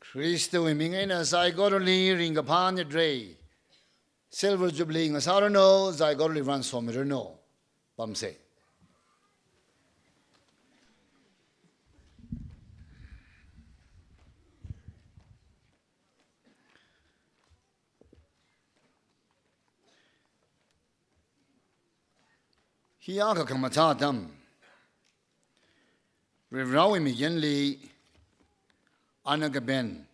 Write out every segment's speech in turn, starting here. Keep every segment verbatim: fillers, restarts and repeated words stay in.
Khristawui ming eina saikorali ringkaphā Nyitrei Silver Jubilee ngasāranu, saikorali Varena somiranu. Pamsa. Hiyākha khamathā atam, Varivarāwui migenli ana kaben,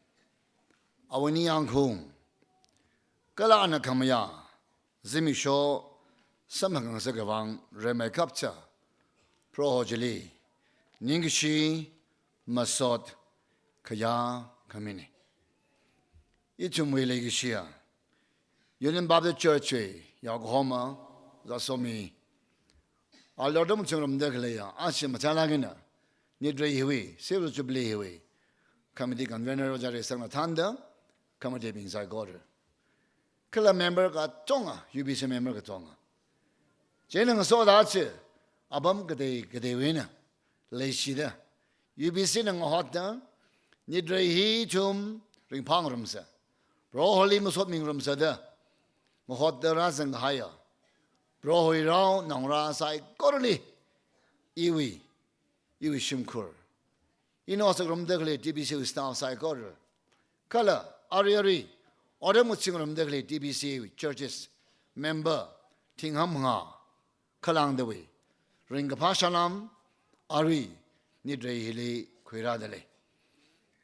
awui ningyāngkhaung, kala ana khamayā zimiksho samphang ngasakvang rimeikapta, Proho chili ningkashi, masot, khayā khamina. Ithumwui leikashiya Union Baptist Church wui yaokahoma, Zasomi, alor dam chungramda khaleiya, ashi mathālāk eina Nyitrei hiwui, Silver Jubilee hiwui committee convener Ojā Reisangna thānda, committee bing saikora, kala member katonga, U B C member katonga, chieina ngasoda chi apam katei kateiwui eina leishida, U B C na ngahotda, Nyitrei hi ithum ringphāngarumsa, Proholi masot mingarumsa da ngahotda rāzang kahaiya Prohowui rao naongarā saikorali, iwui, iwui shimkhur, ina otsak ngarumda khalei T B C wui staff saikora, kala ari ari otram ngaching ngarumda khalei T B C wui churches member thing hamngā khalāngdawui ringkaphā salām arui Nyitrei hili khuirāda lei.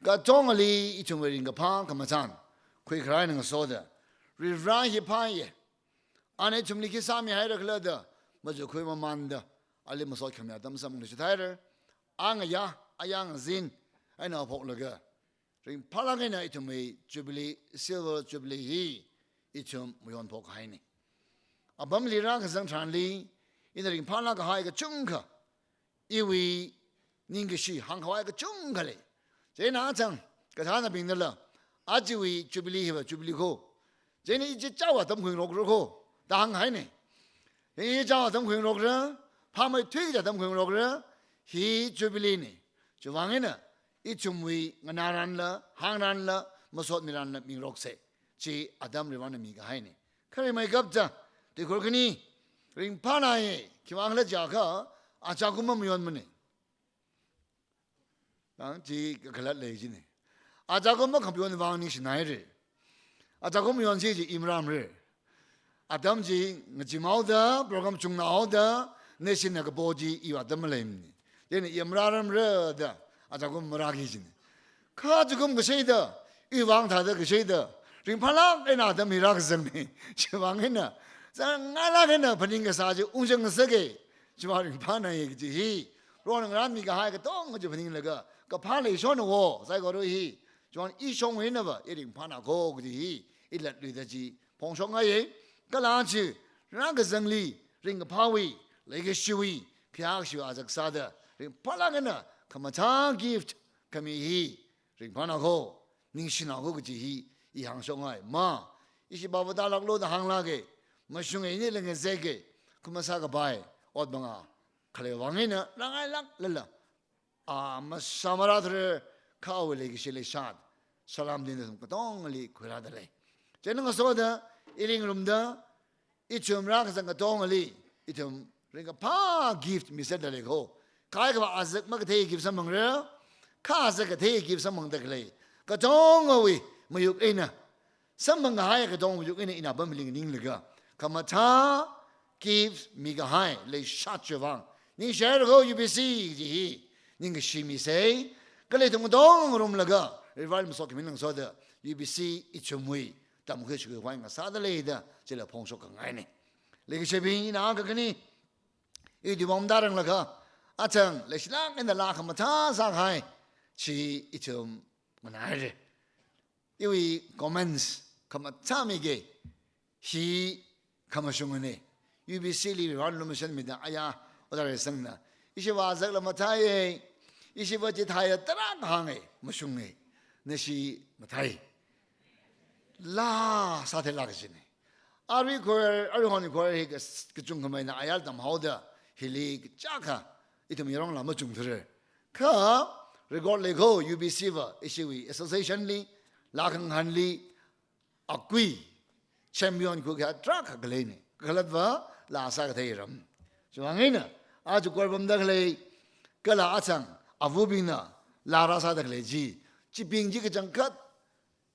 Katongali ithumwui ringkaphā khamathān khuikharā eina ngasoda, Varivarā hi phāya, ana ithumli khi sāmihaira khala da machukkhui mamānda, ali masot khamayā atam samphangluishit haira. Angayā, ayā ngazin eina haophoklaga, ringphālāk eina ithumwui Jubilee, Silver Jubilee hi ithum mayonphok kahaina. Apamli rākazang tharanli, ina ringphālāk kahai kachungkha, iwui ningkashi hāngkhavai kachungkha lei. Chieina achang, kathānabingnala, ajawui Jubilee hiva Jubilee kho, chieina ichichāwui atam khuingarokra kho da hānghaina. Ichichāwui atam khuingarokra, phāmeithui kaji atam khuingarokra, hi Jubilee na. Chiwuivang eina ithumwui nganāranla, hāngranla, masot miranla mingaroksa. Chi atam Varivarāna mikahaina. Kha rimeikapta, tuikhur khani ringphānāya, khiwuivang khala jiakha, achakum mamayonmana. Ang chi kakhalat lei jina. Achakum makhamayon vang ningshinaira. Achakum mayonsi chi i marāmara. Atam chi ngachimhaoda, program chungnahaoda, nashina kapo chi iwui atam maleimana. Chieina i marāramra da achakum marāki jina. Kha achakum kashaida, iwui vang thāda kashaida, ringphālāk eina atam hi rākazangna. Chiwuivang eina, zangngailāk eina phaning kasā chi ungzang ngasaka. Chiwuivang ringphānāya kaji hi, Prohona ngarān mikahai katonga chi phaninglaga, kaphā leishona wo, saikora hi, chiwuivang ishongwui einava i ringphānā kho kaji hi, i latluida chi phongshokngaiya. Kala chi, rākazangli ringkaphāwui, leikashiwui, khayākashiwui azak sāda, ringphālāk eina khamathā gift khami hi ringphānā kho, ningshinā kho kaji hi i hāngshokngai. Ma, ishi baba tālāklu da hānglāka, mashunga, inila ngazeka, khamasā kapai ot manga khaleiwui vang eina rāngailāklala, a, masāmarāthura, kha awui leikashi leishat salām chi nathum katongali khuirāda lei. Chieina ngasoda, ili ngarumda, ithum rākazang katongali, ithum ringkaphā gift miserda lei kho. Kaikhava azak makathei gift samphangra, kha azak kathei gift samphangda khalei. Katongawui mayuk eina, samphang kahai katongawui mayuk eina ina apam hi nganinglaga, khamathā gift mikahai leishat chiwuivang ningshihaira kho. U B C kaji hi ningkashi misa, kala ithum katong ngarumlaga, Varivarāli masot khami eina ngasoda, U B C ithumwui tamkhui shakhui khavai ngasāda lei da, chila phongshok khangaina. Leikashibing, ina kakhani, i diwang darang laga, achang leishilāk eina laa khamathā sākahai chi ithum nganāhaira. Iwui comments khamathā miki, hi khamashungana. U B C li rān lumashan mida aya, Ojā Reisangna, ishiva azakla mathāya, ishiva chithāya tarākha hānga, mashunga. Nashi mathāi. Laa sātheilāk kajina. Arui khor, arui hon khor hi ka-, kachungkha maina ayar tamhaoda, hili kachākha ithum yarongla machungthura. Kha, record lei kho, U B C va, ishiwui association li, laa khangahānli, akui, champion khuikahai tarākha khaleina. Kakhalatva, laa sākathei ram. Chiwuivang eina, aja khuipamda khalei, kala achang, avabingna, laa rāsāda khalei chi, chibing chi kachangkhat,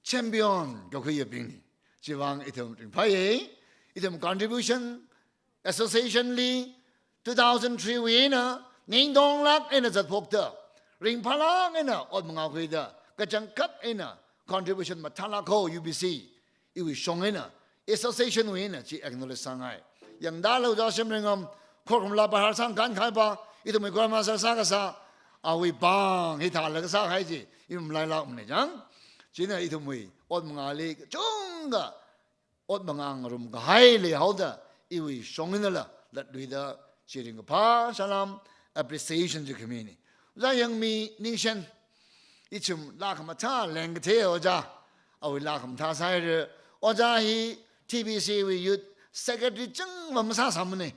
champion kakhuiyabingna. Chiwuivang ithum ringphāya, ithum contribution, association li, two thousand three wui eina, ningtonglāk eina zatphokta, ringphālāk eina ot mangā khuida, kachangkhat eina contribution mathālāk kho U B C, iwui shong eina, association wui eina chi acknowledge sāngai. Yangda Ojā Shemreingam, Khorumla Bahar sangkānkahaipa, ithumwui Grandmaster sākasā, awui pāng hithālaga sākahai chi, ithum lailāk mane chang. China ithumwui, ot mangāli, chungkha, ot mangā ngarumkahai leihaoda, iwui shong einala, latluida, chi ringkaphā, salam, appreciation chi khamina. Ojā Yangmi Ningshen, ithum laa khamathā lengkathei Ojā, awui laa khamathā sāhaira, Ojā hi T B C wui youth secretary chungva masāsāmana.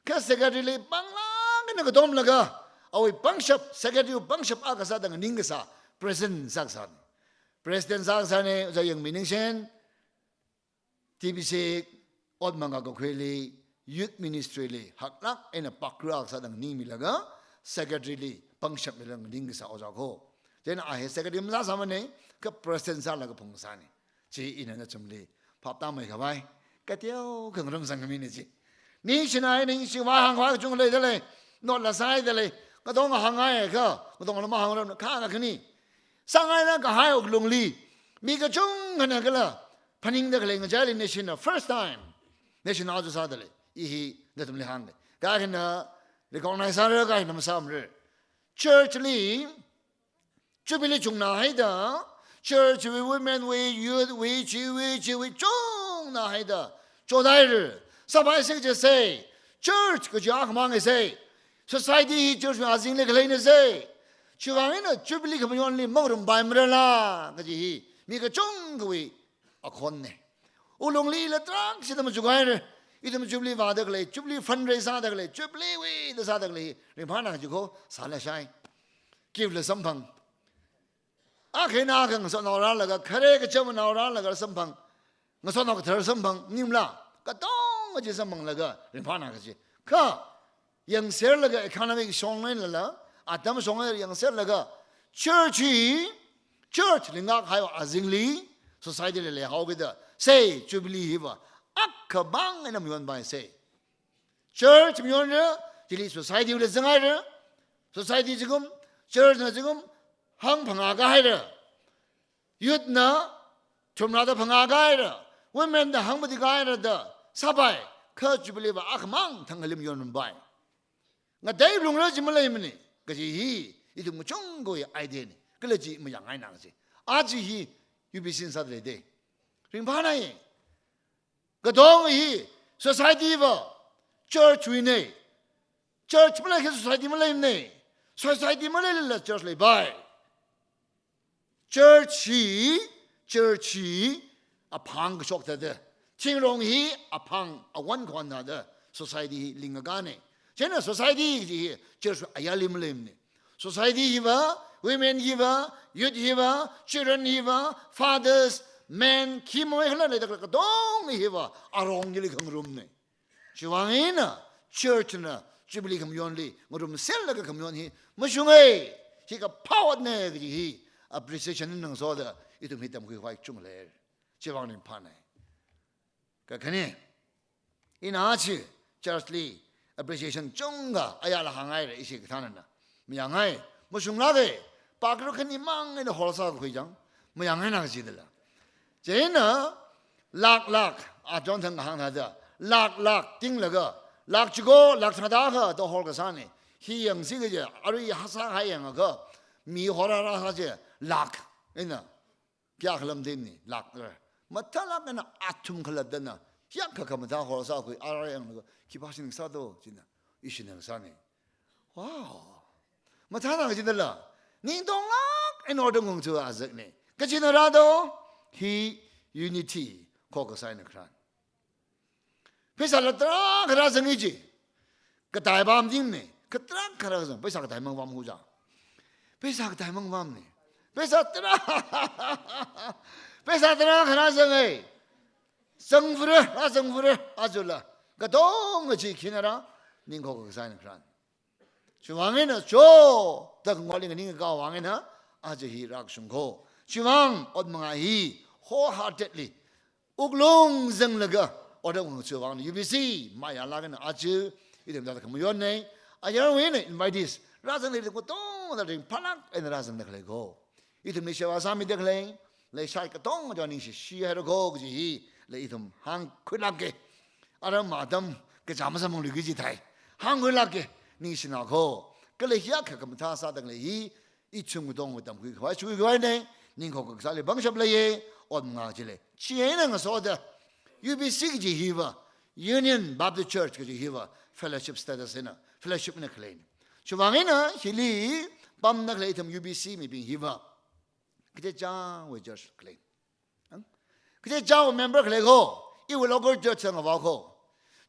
Kha secretary li pānglāk eina katomlaga, awui pangshap, secretary pangshap akha sāda nganingkasā, president sākasāna. President sākasāna, Ojā Yangmi Ningshen, T B C ot mangā kakhuili, youth ministry li, haklāk eina pakra akha sāda nganingmilaga, secretary li, pangshap milaga nganingkasā Ojā kho. Chieina a hi secretary masāsāmana, kha president sālaga phungsāna. Chi ina nathumli, phaptāmeikhavai, kateokha ngarumsangmina chi. Ningshenai, ningshi vāhāngkhavai kachungkha leidalei, note la sāhaidalei, katonga hāngngai kha, katongala mahāngrarmana, kha kakhane. Sāngailākkahai wuklungli, mi kachungkhana kala, phaningda khalei ngachaili Ningshenna first time, Ningshenna aja sādalei, i hi nathumli hānga. Kakhana recognize sāra, kakhana masāmara. Church li, Jubilee chungna haida, church wui, women wui, youth wui, chiwui, chiwui, chungna haida, chodaira. Sāpai sik chi sei, church kaji akhamang sei, society hi church wui azingli khaleina sei. Chiwuivang eina Jubilee khamayonli mangarumpaimara la, kaji hi, mi kachungkhawui akhonna. Wuklungli la tarākha sida machukhaira. Ithum Jubilee vāda khalei, Jubilee fundraise sāda khalei, Jubilee wui da sāda khalei, ringphāna kaji kho, sāla shai. Gift la samphang. Akha eina akha ngasotnao rālaga, khare kachāmnao rālaga samphang. Ngasotnao kathar samphang, ningla, katonga chi samphanglaga, ringphāna kaji. Kha, yangserlaga economic shong einala, atam shong eina yangserlaga, church hi, church li ngakhaiwui azingli, society li leihaokida, sei, Jubilee hiva, akhamang eina mayonpai sei. Church mayonra, chili society wui la zanghaira, society zingkum, church na zingkum, hāngphangā kahaira. Youth na, thumrada phangā kahaira, women na hāngpati kahaira da, sāpai, kha Jubilee va akhamang thangkhalim yonpai. Ngatei lungra chi maleimana, kaji hi, ithum kachungkhawui idea na, kala chi mayāngaina kaji. Aja hi, U B C na sāda leida. Ringphānai. Katonga hi, society va, church wuina. Church maleikha society maleimana. Society maleilala church leipai. Church hi, church hi, aphang kashok thāda. Thingrong hi, aphang awan khon thāda. Society hi, lingkakāna. Chieina society hi, church ayarli maleimana. Society hiva, women hiva, youth hiva, children hiva, fathers, men, khi mawui khala leida kala katonga hiva, arong chili khangarumna. Chiwuivang eina, church na, Jubilee khamayonli, ngarumserlaga khamayon hi, mashunga, hi kaphā otna kaji hi, appreciation ngasoda, ithum hi tamkhuikhavai chunglei. Chiwuivang ringphāna. Kakhane, ina chi, church li, appreciation chungkha, ayala hāngngaira ishi kathānana. Mayāngai, mashunglāka, pakra khanimang eina hall sākakhui chang, mayāngaina kajidala. Chieina, lakh lakh, a John thang kahāng thāda, lakh lakh tinglaga, lakh chiko, lakh thāda kha, da hall kasāna. Hi yangsi kaja, arui ha sākahai yangakha, mi hall rāsā chi, lakh, eina, kayākha lam dini, lakh ra. Mathālāk eina athum khalattana, yangkha khamathā hall sākhui, ara yanglaga, khipāsing sādo, china, ishina sāna. Wow. Mathāna kajinala, ningtonglāk eina order ngungchu azakna. Kajina rādo, hi unity, kho kasā eina kharan. Pheisā la tarākha rāzanga chi. Katei pamtingna, kha tarākha rāzang, pheisā katei mang pamhu ja. Pheisā kathā mang vāmana. Pheisā tarā. Pheisā tarākha rāzanga. Zangvura, rāzangvura, ajala. Katonga chi khinara, ningkho kasā eina kharāna. Chiwuivang eina cho, da kangwali nganingkā vang eina, aja hi rākashung kho. Chiwuivang, ot manga hi, wholeheartedly, wuklung zanglaga, otram ngangacheewui vang U B C, mayālāk eina aja, ithum thāda khamayonna, ayarwui eina invitees, rāzangda ithum katongda ringphālāk eina rāzangda khalei kho. Ithumli sheba sāmida khalei, leishai katonga ningshishi haira kho kaji hi, le ithum hāngkhuilāka. Aram atam kachā masāmanglu kaji thai. Hāngkhuilāka, ningshina kho. Kala hiyākha khamathā sāda khalei hi, ithum katongawui tamkhui khavai, shui khavai eina, ningkho kasāli pangshap leiya, ot manga chili. Chieina ngasoda, U B C kaji hiva, Union Baptist Church kaji hiva, fellowship status eina, fellowship eina khaleina. Chiwuivang eina, hili pamda khalei ithum U B C mibing hiva, kachichāwui church khalei. Ang? Kachichāwui member khalei kho, iwui local church ngavā kho.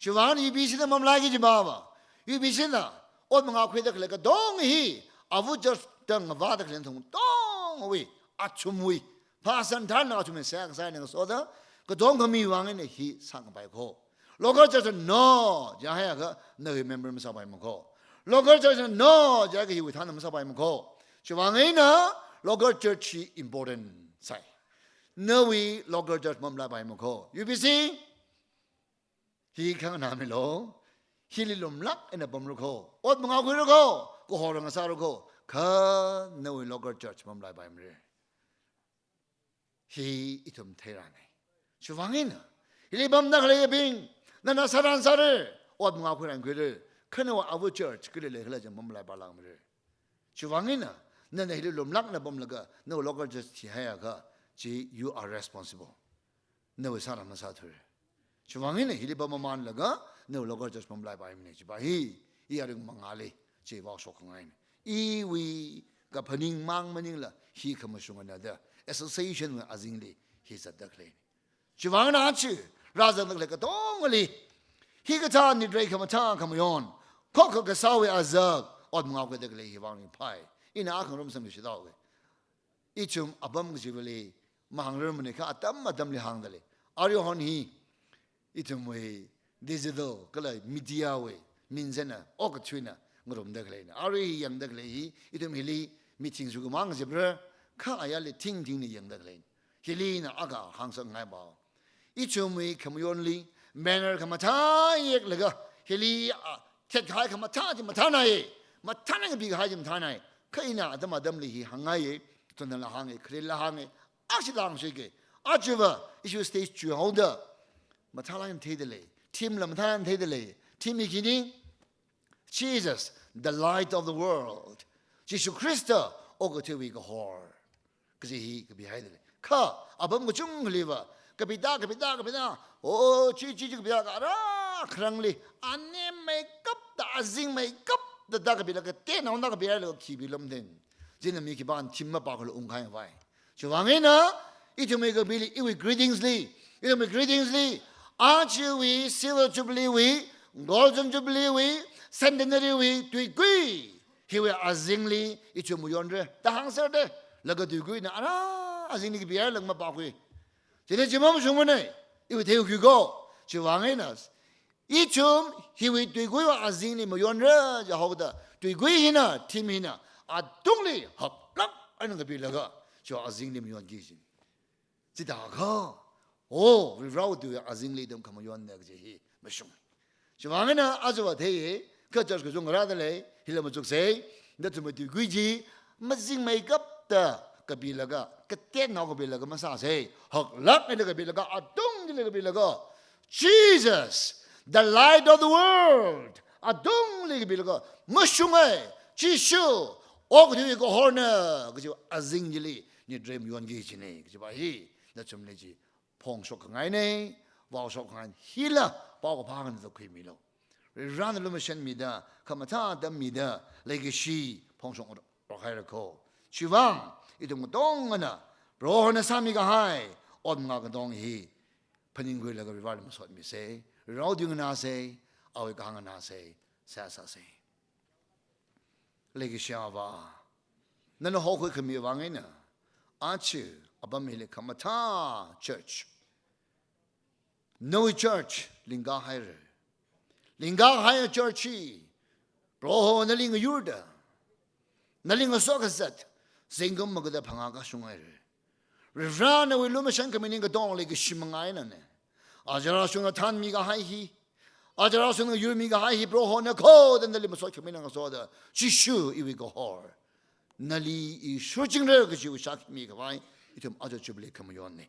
Chiwuivang U B C na mamalaiki jiva va. U B C na, ot manga khuida khalei katong hi, avu church da ngavāda khalei nathum katongawui, athumwui, phasān thanna athumwui seihā kasā eina ngasoda, katong khamiwui vang eina hi sākapai kho. Local church no, jihaiakha nawui member masāpaimana kho. Local church no, jihaiakha hiwui thānna masāpaimana kho. Chiwuivang eina local church hi important sai. Nawui local church mamalapaimana kho. U B C, hi khanganāmilu, hili lumlāk eina pamra kho. Ot manga khuira kho, kahor ngasāra kho. Kha nawui local church mamalapaimara. Hi ithum theirāna. Chiwuivang eina, hili pamda khaleibing, nana sāran sāra, ot manga khuiran khuira, kha nawui avu church kali leikhala chi mamalaipalākmara. Chiwuivang eina, nana hili lumlāk eina pamlaga, nawui local church thihaiakha, chi you are responsible. Nawui sāran masāthura. Chiwuivang eina hili pamamānlaga, nawui local church mamalaipaimanei, chiva hi, i aring mangāli, chi vaoshok khangaina. Iwui kaphaning mang maningla, hi khamashungana da, association wui azingli, hi zatda khaleina. Chiwuivang eina chi, rāzangda khalei katongali, hikathā nitrei khamathā khamayon, khokha kasāwui azak, ot manga khuida khalei hi vang ringphai. Ina akha ngarum sammi shidao ke. Ithum apam kachivali, mahāngrarmana kha atam atamli hāngda lei. Arui hon hi, ithumwui digital, kala media wui, min sāna, okathuina, ngarumda khaleina. Arui hi yangda khalei hi, ithum hili, meeting shukumang jibra, kha ayarli thingthingna yangda khaleina. Hili ina akha hāngsāngai va. Ithumwui khamayonli, banner khamathā yeklaga, hili, a, thetkahai khamathā chi mathānai, mathānai kapikahai chi mathānai. Kha ina atam atamli hi hāngngaiya, tunala hānga, khalila hānga, akshila hāngshuike. Aja va, issue stage chuihaoda, mathālāk eina theida lei, theme la mathālāk eina theida lei, theme hi khini, Jesus, the light of the world. Jishu Khrista, okathuiwui kahor. Kaji hi kapihaida lei. Kha, apam kachungkhaliva, kapida, kapida, kapida, o, chi, chi, chi kapida, kha ara kharangli, anemmeikapta, azingmeikapta, da kapilaga, tenao na kapihailaga, khi pilam den. China mi khipāna theme mapākhuilaga ungkahai vai. Chiwuivang eina, ithumwui kapili, iwui greetings li, ithumwui greetings li, ajawui Silver Jubilee wui, Golden Jubilee wui, Centenary wui, tuikui, hiwui azingli, ithum mayonra, da hāngserda, laga tuikuina, ara, azingli kapihailaga mapākhui. Chili chi mamashungmanei, iwui theikhui kho, chiwuivang eina, ithum hiwui tuikuiwui azingli mayonra jihaoda, tuikui hina, theme hina, atungli haklāk eina kapilaga, chiwui azingli mayonki kaji. Chithākha, o, Varivarāwui tuiwui azingli ithum khamayonna kaji hi mashung. Chiwuivang eina aja va theiya, kha church kachungkha rāda lei, hila machuksa, nathumwui tuikui chi, mazingmeikapta kapilaga, katenao kapilaga masāsa, haklāk eina kapilaga, atung chili kapilaga, Jesus, the light of the world, atungli kapilaga, mashunga, Jishu, okathuiwui kahorna, kaji azing chili, nitrei mayonki kajinei, kajiva hi, nathumli chi, phongshok khangainei, vaoshok khangai hila, paokaphā nganāda khuimilu. Varivarāna lumashanmida, khamathā atam mida, leikashi, phongshok ngarokhaira kho. Chiwuivang, ithum katongana, Prohona sāmikahai, ot manga katong hi, phaningkhuilaga Varivarāli masotmisa, Varivarāwui tui nganāsa, awui kahāng nganāsa, seihā sāsa. Leikashiya Avā, Nana hokhui khami vang eina, aja apam hili khamathā church, nawui church lingkā haira. Lingkā kahaiya church hi Proho nali ngayurda, nali ngaso kazat, zingkum magada phangā kashung haira. Varivarā nawui lumashan khami ningkatong leikashi manga einana, aja rāshungna thanmi kahai hi, aja rāshungna yurmi kahai hi Prohona kho da nali masot khamina ngasoda, Jishu iwui kahor, nali i shurchingra kajiwui shākhuimi khavai ithum aja Jubilee khamayonna.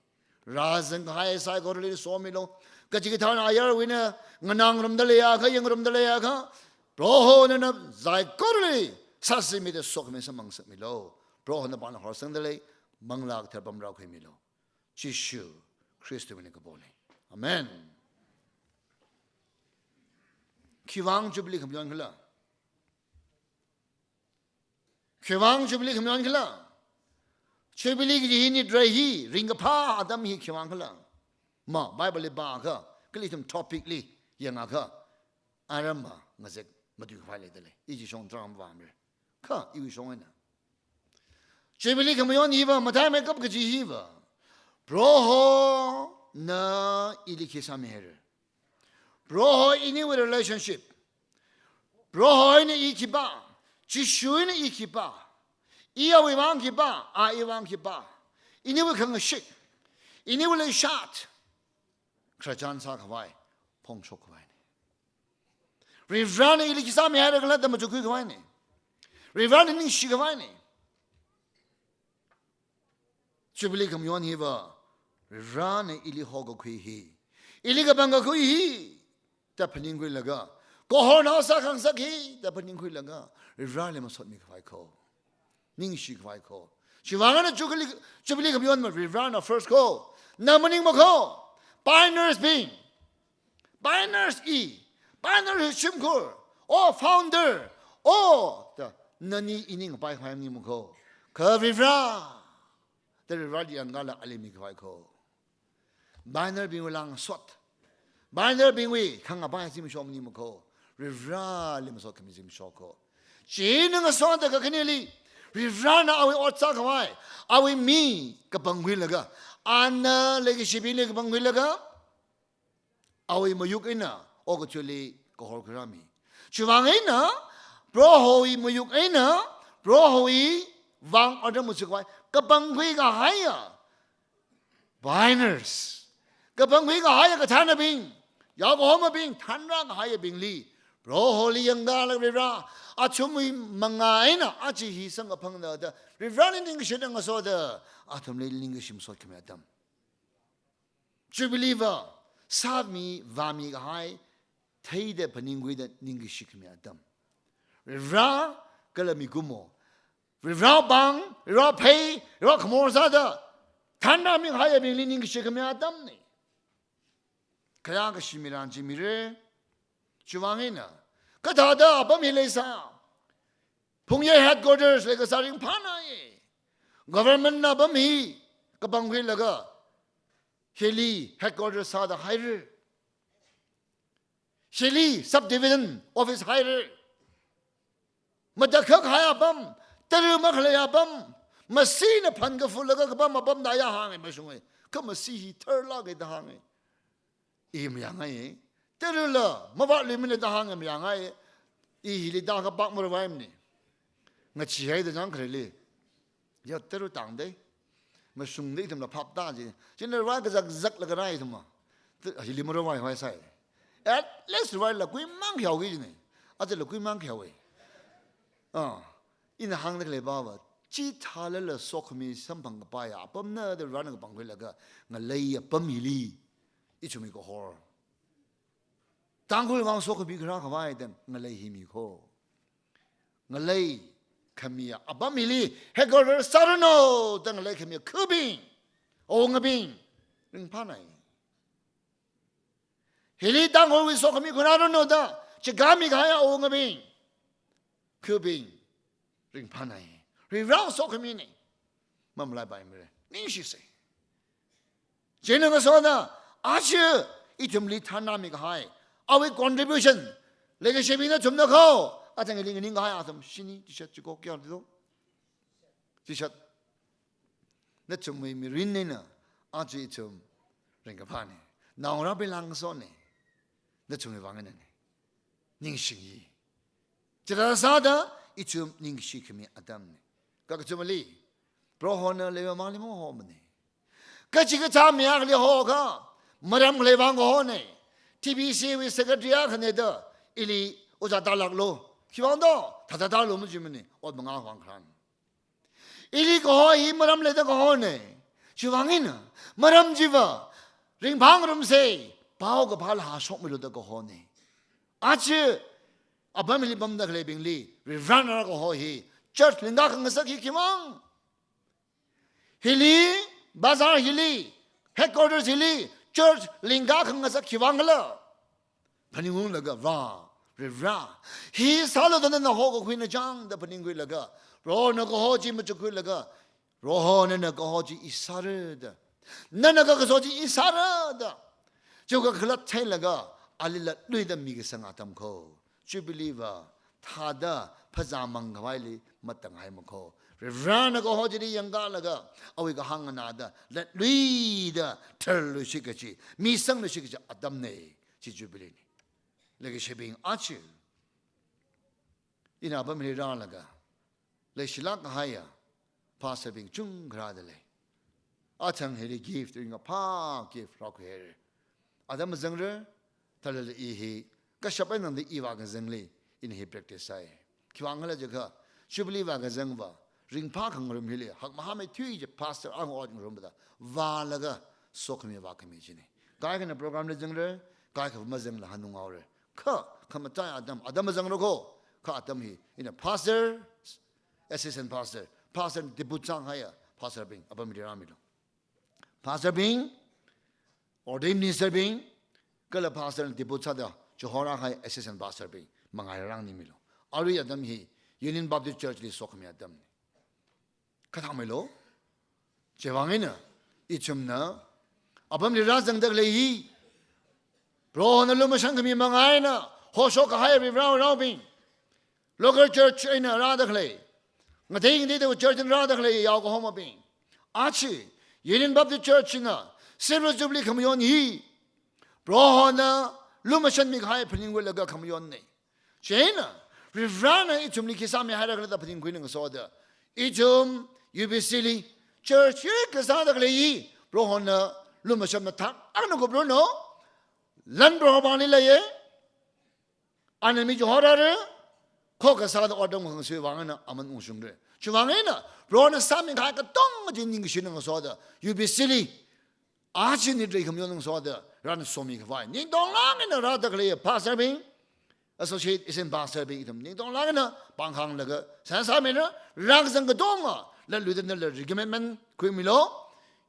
Rāzang kahai saikorali somilu. Kachikathāna ayarwui eina nganāngarumda leiakha, yangngarumda leiakha, Proho nana saikorali sāsimida sokhami samphang ngasakmilu. Prohona pāngna horsangda lei, Manglā Kathara pamrākhuimilu. Jishu Khristawui mingli kapona. Amen. Khiwuivang Jubilee khamayon khala? Khiwuivang Jubilee khamayon khala? Jubilee kaji hi nit rai hi, ringkaphā atam hi khiwuivang khala? Ma, Bible li pāakha, kala ithum topic li yangakha, aram ma ngazek matui khavai leida lei. I chi shong tram vamre. Kha, iwui shong eina, Jubilee khamayon hiva, matheimeikap kaji hiva, Prohona ili khi sāmihaira. Proho iniwui relationship. Proho eina i khipā, Jishu eina i khipā, i awui vang khipā, a iwui vang khipā, iniwui khangashit, iniwui leishat, khararchan sākhavai, phongshok khavaina. Varivarāna ili khi sāmihaira khala da machukkhui khavaina. Varivarāna ningshi khavaina. Jubilee khamayon hiva, Varivarāna ili hokakhui hi, ili kapangkakhui hi da phaningkhuilaga, kahorna sākhangasak hi da phaningkhuilaga, Varivarāli masotmi khavai kho, ningshi khavai kho. Chiwuivang eina Jubilee, Jubilee khamayon ma Varivarāna first kho, na maning makho. Pioneers bing, pioneers i, pioneers shimkhur, o founder, o da nani ini ngapai khavai maning makho. Kha Varivarā, da Varivarāli yangkhala ali mikhavai kho. Pioneer bingwui lāngsot, pioneer bingwui khangapai zimiksho maning makho. Varivarāli masot khami zimiksho kho. Chieina ngasoda kakhaneli, Varivarāna awui ot sākhavai, awui mi kapangkhuilaga, ana leikashibingli kapangkhuilaga, awui mayuk eina okathuili kahor khuirāmi. Chiwuivang eina, Prohowui mayuk eina, Prohowui vang otram machuk khavai kapangkhui kahaiya pioneers, kapangkhui kahaiya kathānabing, yaokahomabing, thanrā kahaiyabingli, Proholi yangkhala Varivarā, athumwui manga eina aja hi samkaphangda da, Varivarāli ningkashida ngasoda, athumli ningkashi masot khami atam. Jubilee va, sāmi vāmi kahai, theida phaningkhuida ningkashi khami atam. Varivarā kala mikumo, Varivarā pāng, Varivarā phei, Varivarā khamor sāda thanrāmi kahaiyabingli ningkashi khami atamna. Khayā kashi miran chi mira. Chiwuivang eina, kathāda apam hi leisā, Phungyay headquarters leikasā ringphānai. Government na apam hi kapangkhuilaga, hili headquarters sāda haira. Hili subdivision office haira. Matakhak kahai apam, tara makhalei apam, masina phan kafulaga kapam apam da ya hānga mashunga. Kha masi hi tharlāka da hānga. I mayāngai. Tarala mavātluimana da hānga mayāngai. I hili da kapak maruivaimana. Ngacheehaida zang khareli, ya tara tangda, mashungda ithumla phapta ji. China ruivai kazakzaklaga rai ithumva, hili maruivaihoisai. At least ruivaila kuimang khaoki jina. Ajala kuimang khaowa. Ah, ina hāngda khalei pava, chithālala sokhami samphang kapaiya apamna da Varivarāna kapangkhuilaga, ngalei apam hili ithumwui kahor, Tangkhulwui vang sokhami kharā khavai da ngalei hi mikho. Ngalei khamiya apam hili headquarters sāranu da ngalei khamiya khabing, awungabing ringphānai. Hili Tangkhulwui sokhami kharāranu da chikami kahaiya awungabing, khabing ringphānai. Varivarā sokhamina. Mamalaipaimara. Ningshisa. Chieina ngasoda, aja ithumli thanrāmi kahai, awui contribution, leikashibingna ithumna kho, athang ili nganing kahai athum shini, chishat, chiko, kayā do. Chishat, nathumwui mirin eina aja ithum ringkaphāna. Naongarābing langsone. Nathumwui vang einana. Ningshiya. Chithāda sāda ithum ningshi khami atamna. Kakathumali, Prohona leimamānli mahomana. Kachikathā mi akhali hoka, maram khalei vang kahona. T B C wui secretary akhana da, ili ojā tālāklu. Khiwuivang da, thāda tālu majimana, ot mangā vang kharan. Ili kaho hi maram leida kahona. Chiwuivang eina, maram chiva, ringphāngarumsa, paokaphā lāshokmilu da kahona. Aja, apam hili pamda khaleibingli, Varivarana kaho hi, church lingkā khangasak hi khivang. Hili, bazar hili, headquarters hili, church lingkā khangasak khivang khala. Phaningunglaga vā, Varivara. Hi sālu da nana hokakhuina chang da phaningkhuilaga. Prohona kaho chi machukkhuilaga. Prohona nana kaho chi i sāra da. Nana kakaso chi i sāra da. Chiwui kakhalat theilaga, ali latluida mikasang atam kho. Jubilee va, thāda phazā mangkhavaili matāngai makho. Varivarana kaho chili yangkalaga, awui kahāng nganāda, latluida, tharluishit kachi, misangluishit kachi atamna, chi Jubilee na. Leikashibing aja. Ina apam hili rālaga, leishilāk kahaiya, pastor bing chungkha rāda lei. Athang hili gift, ringkaphā gift rākhuihaira. Atam mazangra, thalala i hi, kashap eina tangda i vākazangli, ina hi practice sāi. Khiwuivang khala jiakha, Jubilee vākazang va, ringphā khangarum hili, hakmahāmeithui chi pastor ang ot ngarumda, vālaga, sokhami vākhami china. Kaikhana program li zangra, kaikha mazangla hanung haora. Kha, khamataiya atam, atam mazangra kho, kha atam hi, ina pastor, assistant pastor, pastor debut sāhaiya, pastor bing, apam hili rāmilu. Pastor bing, ordained minister bing, kala pastor debut sāda, chihorāhai assistant pastor bing, mangai rānganingmilu. Arui atam hi, Union Baptist Church li sokhami atamna. Kha thangmeilu. Chiwuivang eina, ithumna, apamli rāzangda khalei hi, Prohona lumashan khami manga eina, hoshok kahai Varivara raobing. Local church eina rāda khalei. Ngatei ngateida church eina rāda khalei yao kahomabing. Aja, Union Baptist Church na, Silver Jubilee khamayon hi, Prohona lumashanmi kahai phaningkhuilaga khamayonna. Chieina, Varivarana ithumli khi sāmihaira khala da phaningkhuina ngasoda. Ithum, U B C li, church hi kasāda khalei hi, Prohona lumashan mathākna kuplu no, lan Proho pāngli leiya, ana mi chihorāra, kho kasāda ot dong khangasui vang eina aman ungshungra. Chiwuivang eina, Prohona sāmikahai katonga chi ningkashina ngasoda, U B C li, aja nitri khamayon ngasoda, Varena somikhavai. Ningtonglāk eina rāda khalei pastor bing, associate, assistant pastor bing ithum ningtonglāk eina pāngkhanglaga, seihā sāmira, rākazang katonga, latluida nala recommendment khuimilu,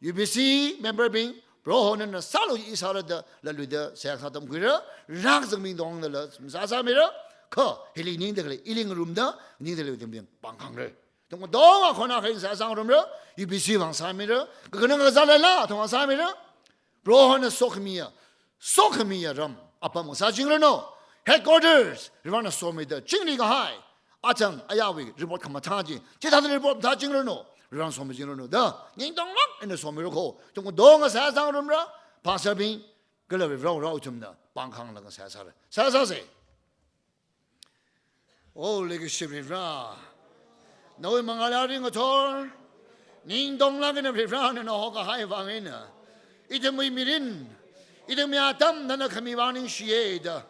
U B C member bing, Prohona nana sālu i sāra da, latluida seihā sā tamkhuira, rākazangbing tongla, seihā sāmira, kha, hili ningda khalei, ili ngarumda, ningda khalei ithum bing pāngkhangra. Tungkatonga khona kharing sāsāngarumra, U B C vang sāmira, kakhanang kazā leila, thong vang sāmira, Prohona sokhamiya, sokhamiya ram, apam sāchingranu, headquarters, Varena somida, chingri kahai, athang ayāwui report khamathā chi, chithāda report mathāchingranu, Varena somichingranu, da, ningtonglāk eina somira kho, tungkatonga sāsāngarumra, pastor bing, kala Varivara rao ithumna, pāngkhanglaga seihā sāra, seihā sāsa. O leikashi Varivara. Nawui mangāli ringathor. Ningtonglāk eina Varivara nana hokahai vang eina. Ithumwui mirin. Ithumwui atam nana khami vang ningshiya da.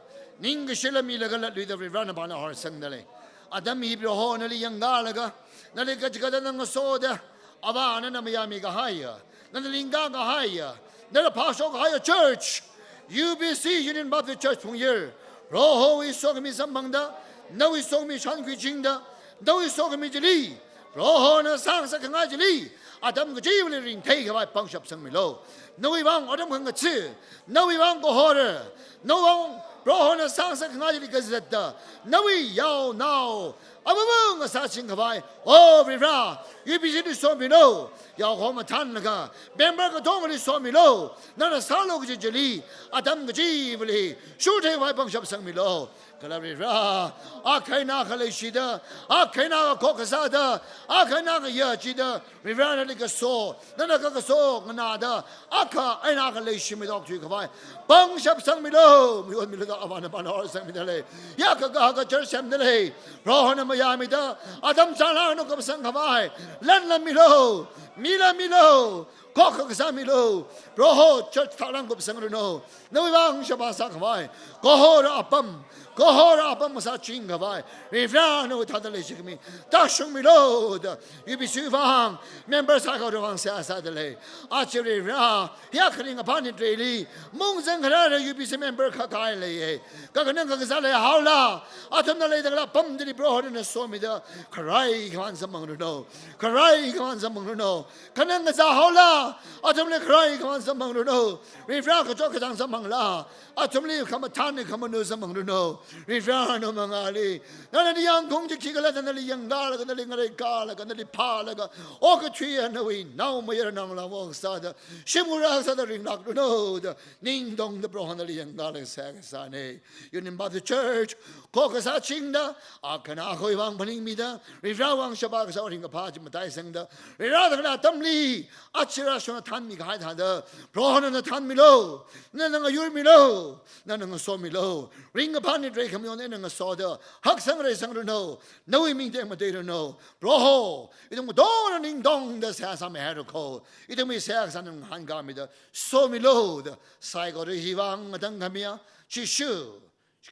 Ningkashila milaga latluida Varivara nana pāngla horsangda lei. Atam hi Proho nali yangkalaga. Nali kachikathā nana ngasoda. Avā nana mayāmikahaiya. Nana lingkakahaiya. Nana phāshokkahaiya church. U B C Union Baptist Church Phungyar. Prohowui sokhami samphangda, nawui sokhami shānkhuichingda, nawui sokhami chili, Prohona sāngasakkhangai chili, atam kachiva̱li ringtheikhavai pangshap sangmilu. Nawui vang otram khangatha, nawui vang kahor, nawui vang Prohona sāngasakkhangai chili kazatda, nawui yaonao, Apamang sāching khavai, oh Varivara, U B C li somilu, yaohom mathānlaga, member katongali somilu, nana sālu kaji chili, atam kachivali, shurthei vai pangshap sangmilu. Kala Varivara, akha eina akha leishida, akha eina akha khok kasāda, akha eina akha yachida, Varivara nali kaso, nana kakaso nganāda, akha eina akha leishimida okthui khavai pangshap sangmilu, mayonmilu da Avāna pāna horsangmida lei. Yakkha kahaka church semda lei. Prohona mayāmida, atam chānglāk eina kupsang khavai lan lammilu, mi lammilu, khokha kasāmilu. Proho, church thālāk kupsangranu. Nawui vang sheba sā khavai, kahora apam, kahora apam sāching khavai, Varivara nawui thāda leishi khami tāshungmilu da, U B C vang, member saikora vang seihā sāda lei. Aja Varivara, hiya kharing aphan ni treili, mungzang kharara U B C member kha kahai leiya. Kakhanang kakazā leihaola, athumna leida khalei apam chili Proho nana somida, kharai khavai samphangranu, kharai khavai samphangranu. Khanang kazā haola, athumli kharai khavai samphangranu. Varivara kachot kachāng samphangla, athumli khamathān khamanuiya samphangranu. Varivara nawui mangāli, nana niyangkhaung chi khikhala nali yangkalaga, nali ngareikalaga, nali phālaga, okathuiya nawui naomayara naongalāva sāda, shimkhur sāda ringlākranu da, ningtongda Proho nali yangkalaga seihā kasāna. Union Baptist Church, khokha sāchingda, akha eina akhawui vang phaningmida, Varivara vang sheba kasā ringkaphā chi mataisangda, Varivara da kala atamli, aja rāshungda thānmi kahai thāda, Proho nana thānmilu, nana ngayurmilu, nana ngasomilu, ringkaphā ni trei khamayon eina ngasoda, haksang reisangranu, nawui ming tekmateiranu. Proho, ithum katongana ningtongda seihā sāmihaira kho, ithumwui seihā kasā nana ngahānkāmida, somilu da, saikora hi vang ngatangkhamiya, Jishu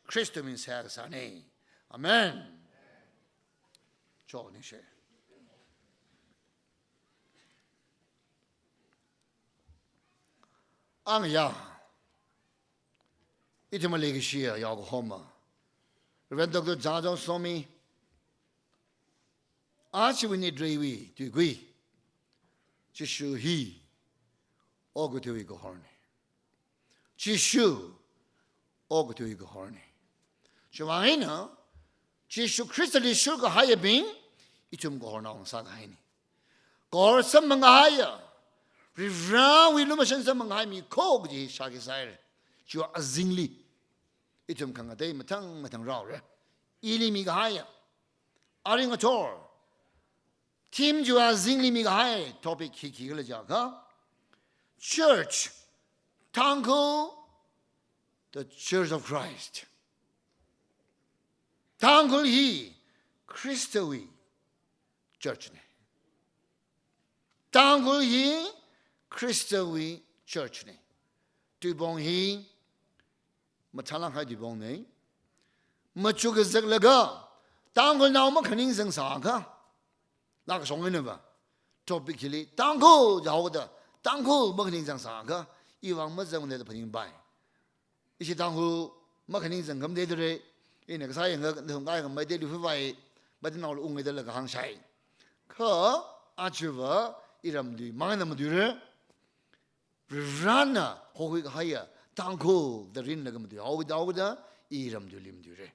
Khristawui ming seihā kasāna. Amen. Chok ningshi. Angayā, ithumwui leikashiya yaokahoma, Reverend Doctor Jajao Somi, ajawui nitreiwui tuikui, Jishu hi okathuiwui kahorna. Jishu okathuiwui kahorna. Chiwui vang eina, Jishu Khristali shurkahaiyabing, ithum kahornao ngasākahaina. Kahor samphangkahaiya, Varivarawui lumashan samphangkahai mi kho kaji shākhuisaira. Chiwui azingli, ithum khangatei mathang mathang rāhaora. Ili mikahaiya, arui ngathor, theme chiwui azingli mikahai topic hi khikhala jiakha, Church, Tangkhul, the Church of Christ. Tangkhul hi Khristawui church na. Tangkhul hi Khristawui church na. Tuipong hi mathālāk kahai tuipongna. Machuk kazaklaga, Tangkhulnao makhaningsang sākha, lākashong einava, topic hili, Tangkhul jihaoda, Tangkhul makhaningsang sākha, iwui vang mazangmana da phaningpai. Ishi Tangkhul makhaningsang khamatei dare, ina kasā yangkha, nathum kahai khamei teili phuvai, matinao unghaida laga hāngshai. Kha, ajava, iramtui, mangna matuira. Varivarana hokhui kahaiya Tangkhul da rinlaga matuihaoda, iramtuili matuira.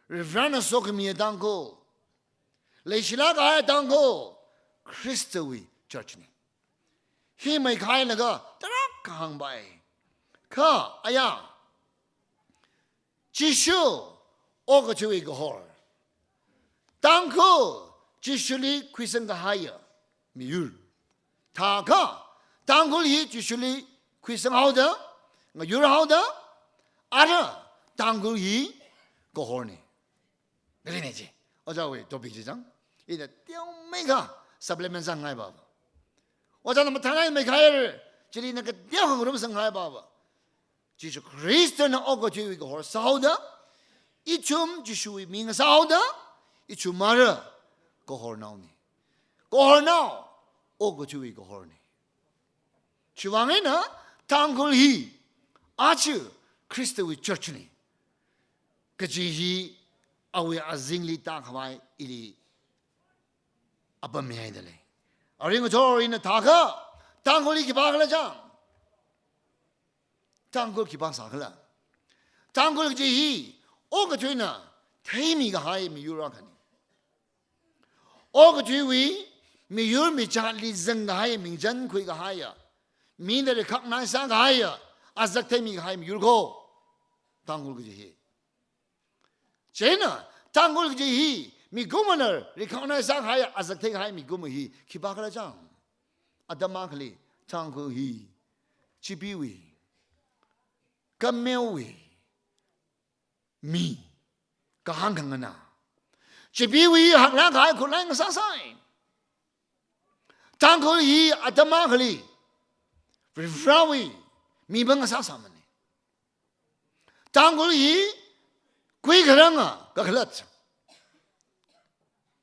Varivarana sokhamiya Tangkhul, leishilāk kahaiya Tangkhul, Khristawui church na. Hi maikahailaga tarākha hāngpai. Kha, aya, Jishu okathuiwui kahor. Tangkhul Jishuli khuisang kahaiya miyur. Thākha, Tangkhul hi Jishuli khuisang haoda, ngayur haoda, ara Tangkhul hi kahorna. Kali ne chi. Ojāwui topic chi chang, ina teomeikha supplement sāngai ba. Ojāna mathānai maikhaira, chili ina kateokha ngarum sāngai ba. Jishu Khristana okathuiwui kahor sāhaoda, ithum Jishuwui ming sāhaoda, ithum ara kahornaona. Kahornao, okathuiwui kahorna. Chiwui vang eina, Tangkhul hi, aja Khristawui church na kaji hi, awui azingli tākhavai ili apam mihaida lei. Arui ngathor ina thākha, Tangkhul hi khipākhala chang, Tangkhul khipā sākhala. Tangkhul kaji hi, okathuina theimi kahai miyur akhana. okathuiwui miyur michātli zangkahai, mingchankhui kahaiya, mina recognize sākahaiya, azak theimi kahai miyur ko, Tangkhul kaji hi. Chieina, Tangkhul kaji hi, mikumona recognize sākahaiya, azak theikahai mikumo hi khipākhala chang, atam akhali Tangkhul hi chipeewui, kameowui mi, kahāng khanganā, chipeewui haklāk kahai khutlai ngasāsai. Tangkhul hi atam akhali Varivarāwui mi mangasāsāmana. Tangkhul hi kuikharanga kakhalat,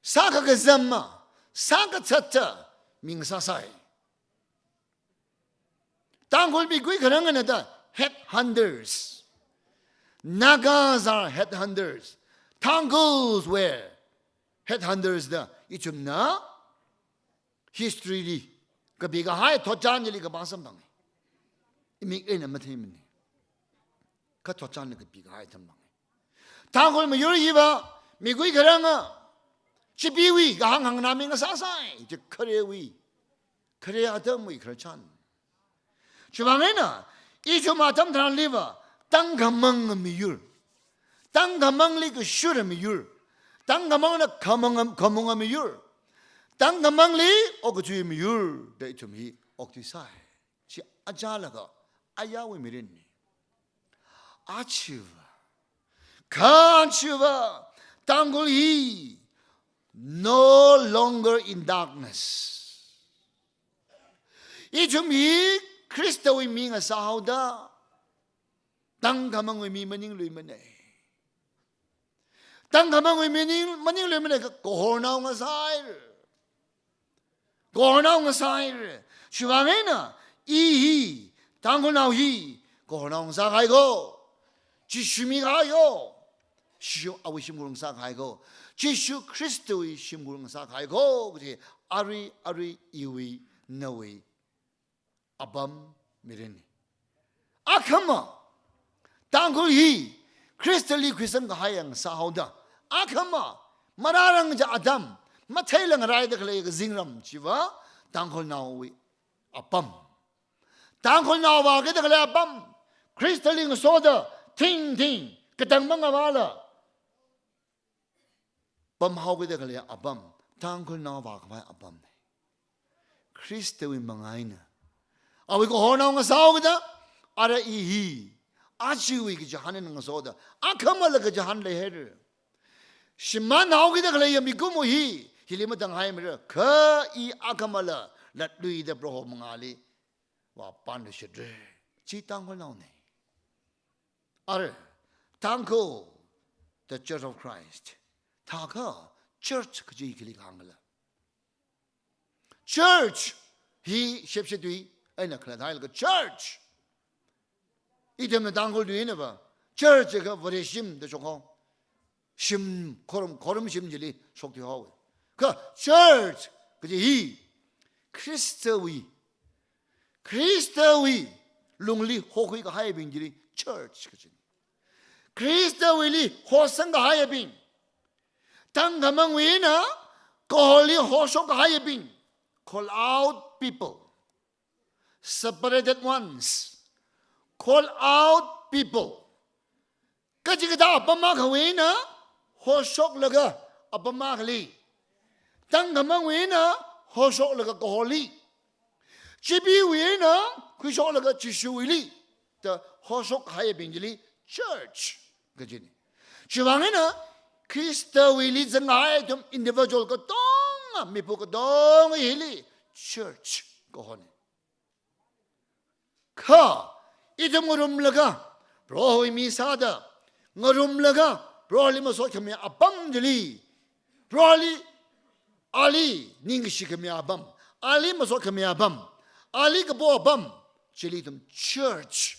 sākakazama, sākathata mi ngasāsai. Tangkhul mi kuikharangana da headhunters. Nagas are headhunters. Tangkhuls were headhunters da ithumna history li kapikahai thotchan chili kapā samphanga. Imik eina matheimana. Kha thotchanna kapikahai thammang. Tangkhul miyur hiva mi kuikharanga, chipeewui kahāng khanganā mi ngasāsai, chi kharewui, khare atamwui khararchan. Chiwuivang eina, ithum atam tharanliva tangkhamanga miyur, tangkhamangli kashura miyur, tangkhamangna khamanga, khamunga miyur, tangkhamangli okathui miyur da ithum hi okthuisai. Chi achālakha ayāwui mirinna. Achiva, kha achiva, Tangkhul hi no longer in darkness. Ithum hi Khristawui mi ngasāhaoda, tangkhamangwui mi maningluimana. Tangkhamangwui mi ning, maningluimana, kahornao ngasāhaira. Kahornao ngasāhaira. Chiwuivang eina, i hi, Tangkhulnao hi kahornao ngasākahai ko. Jishu mikahai ko. Jishu awui shimkhur ngasākahai ko. Jishu Khristawui shimkhur ngasākahai ko kaji arui, arui iwui, nawui apam mirinna. Akhama, Tangkhul hi Khristali khuisangkahaiya ngasāhaoda, akhama, marārang kaja atam, matheila ngaraida khalei kazingram chiva Tangkhulnaowui apam. Tangkhulnao vākida khalei apam, Khristali ngasoda thingthing katang mangavāla pamhaokida khalei apam, Tangkhulnao vākhavai apamna. Khristawui manga eina, awui kahornao ngasāhaokida, ara i hi, ajawui kachihān eina ngasoda, akhamala kachihān leihaira. Shimānhaokida khaleiya mikumo hi, hili matānghaimara, kha i akhamala latluida Proho mangāli vāpamluishitra. Chi Tangkhulnaona. Ara, Tangkhul, the Church of Christ. Thākha, church kaji khili kahāngla. Church hi shepshi tui eina khalathailaga church. Ithumna Tangkhul tuinava, church kha Vareshim da shok haowa. Shim, khorum, khorum shim chili shokthui haowa. Kha church kaji hi Khristawui, Khristawui lungli hokhui kahaibing chili church kajina. Khristawuili hosang kahaibing, tangkhamangwui eina kahorli hoshok kahaibing, call out people, separated ones, call out people. Kachikathā apam akhawui eina hoshoklaga apam akhali, tangkhamangwui eina hoshoklaga kahorli, chipeewui eina khuishoklaga Jishuwuili da hoshok kahaibing chili church kajina. Chiwuivang eina Khristawuili zanghai ithum individual katonga, mipā katonga hili church kahona. Kha, ithum ngarumlaga, Prohowui mi sāda, ngarumlaga, Proholi masot khami apam chili, Proholi, ali ningkashi khami apam, ali masot khami apam, ali kapo apam chili ithum church,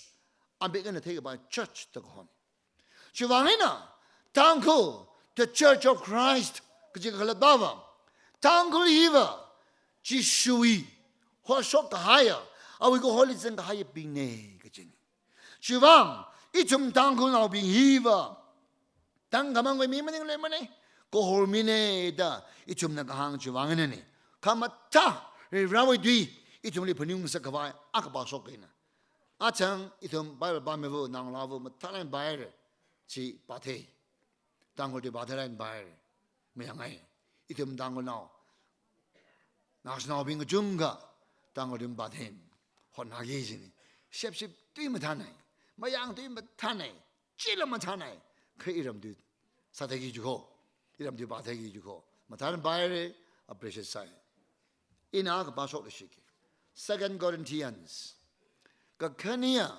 amik eina theikapai church da kahona. Chiwuivang eina, Tangkhul, the Church of Christ kaji kakhalatva, Tangkhul hiva Jishuwui hoshok kahaiya, awui kahorli zang kahaiyabingna kajina. Chiwuivang, ithum Tangkhulnaobing hiva tangkhamangwui mi maningluimana, kahor mina da ithumna kahāng chiwui vang einana. Khamathā Varivarāwui tui ithumli phaningungsak khavai akha pāshok eina. Achang ithum Bible pāmiva, naongalāva mathālāk eina pāhaira, chi pāthei. Tangkhul tui pāthei lāk eina pāhaira. Mayangai. Ithum Tangkhulnao, naoshinaobing kachungkha Tangkhul tui pāthei. Hotnaki jina. Shepship tui mathānai. Mayang tui mathānai. Chila mathānai. Kha iram tui sāthei kaji ko. Iram tui pāthei kaji ko. Mathālāk eina pāhaira, appreciate sāi. Ina akha pāshokluishitki. Second Corinthians. Kakhane,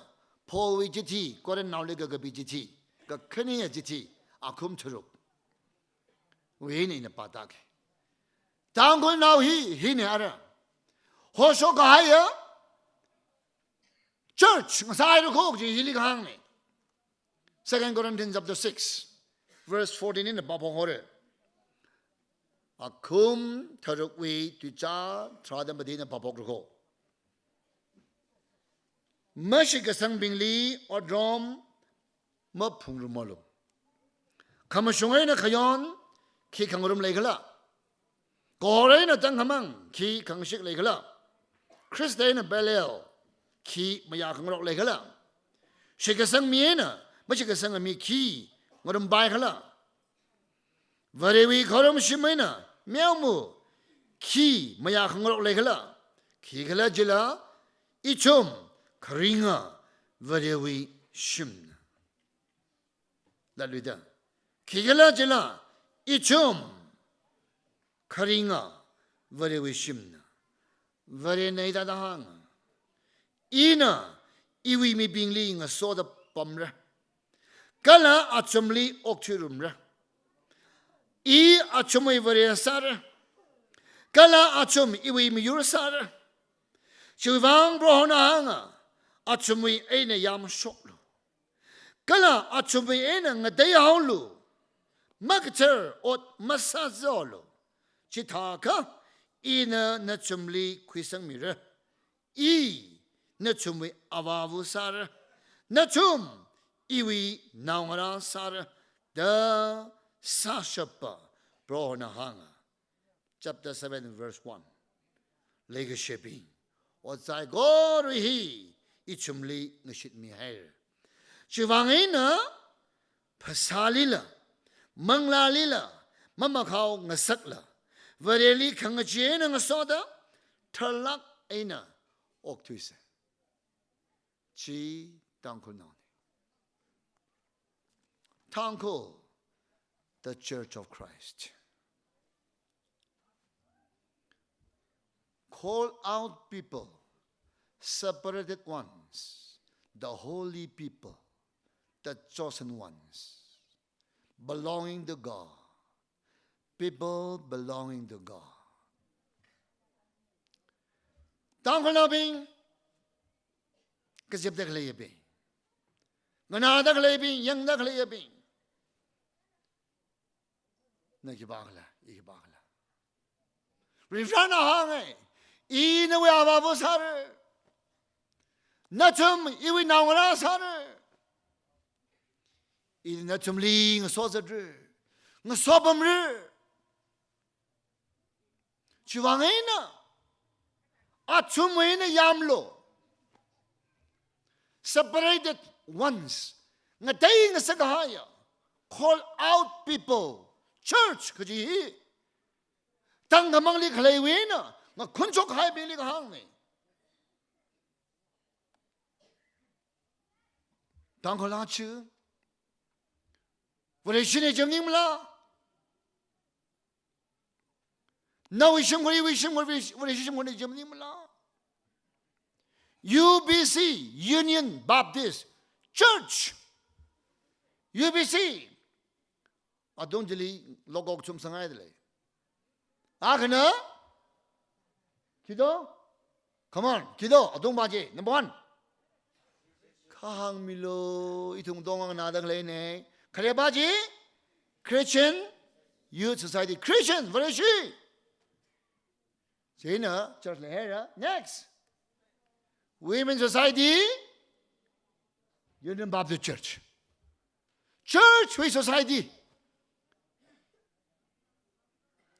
Paulwui chithi, Corinthnaoli kakapi chithi. Kakhane chithi, akhum tharuk. Wui eina ina pātaki. Tangkhulnao hi, hina ara. Hoshok kahaiya church ngasāhaira ko kaji hili kahāngna. Second Corinthians chapter six, verse fourteen eina pāphok haora. Akhum tharukwui tuizā tharāda mati eina pāphokra ko. Mashitkasangbingli otram maphungrumolu. Khamashung eina khayon khi khangarum leikhala? Kahor eina tangkhamang khi khangashik leikhala? Khrista eina Belial khi mayā khangarok leikhala? Shitkasang mi eina mashitkasanga mi khi ngarumpai khala? Varewui khorumshim eina meoma khi mayā khangarok leikhala? Khikhalajila ithum kharinga Varewui shimna. Latluida. Khikhalajila ithum kharinga Varewui shimna. Varena hithāda hānga. Ina iwui mibingli ngasoda pamra. Kala athumli okthuirumra. I athumwui Vare sāra. Kala athum iwui miyur sāra. Chiwui vang Prohona hānga. Athumwui eina yamshoklu. Kala athumwui eina ngateihaolu. Makathar ot masāzolu. Chithākha ina nathumli khuisangmira. I nathumwui avāva sāra. Nathum iwui naongarā sāra da sāshapa Prohona hānga. Chapter seven, verse one. Leikashibing, ot saikora hi ithumli ngashitmihaira. Chiwui vang eina phasālila, manglālila mamakhao ngasakla, Vareli khangachee eina ngasoda tharlāk eina okthuisa. Chi Tangkhulnaona. Tangkhul, the Church of Christ. Called out people, separated ones, the holy people, the chosen ones, belonging to God, people belonging to God. Tangkhulnaobing, kazipda khaleibing, nganāda khaleibing, yangda khaleibing, na khipākhala, i khipākhala? Varivarāna hānga, i nawui avāva sāra. Nathum iwui naongarā sāra. I nathumli ngasozatra. Ngasopamra. Chiwui vang eina athumwui eina yamlu. Separated ones. Ngateingasak kahaiya. Call out people. Church kaji hi tangkhamangli khaleiwui eina ngakhunchok kahaibingli kahāngna. Tangkhul aja Vareshina chi maningmala? Nawui shimkhur, iwui shimkhur, Vareshi shimkhurna chi maningmala? U B C, Union Baptist Church. U B C. Atung chili logo kachum sāngaidalei. Akhana? Khi do? Come on, khi do? Atung pā chi, number one. Kha hāngmilu, ithum tongkha nganāda khaleina. Khare pā chi? Christian Youth Society. Christian, Vareshi. Chieina church leihaira. Next. Women Society, Union Baptist Church. Church wui society.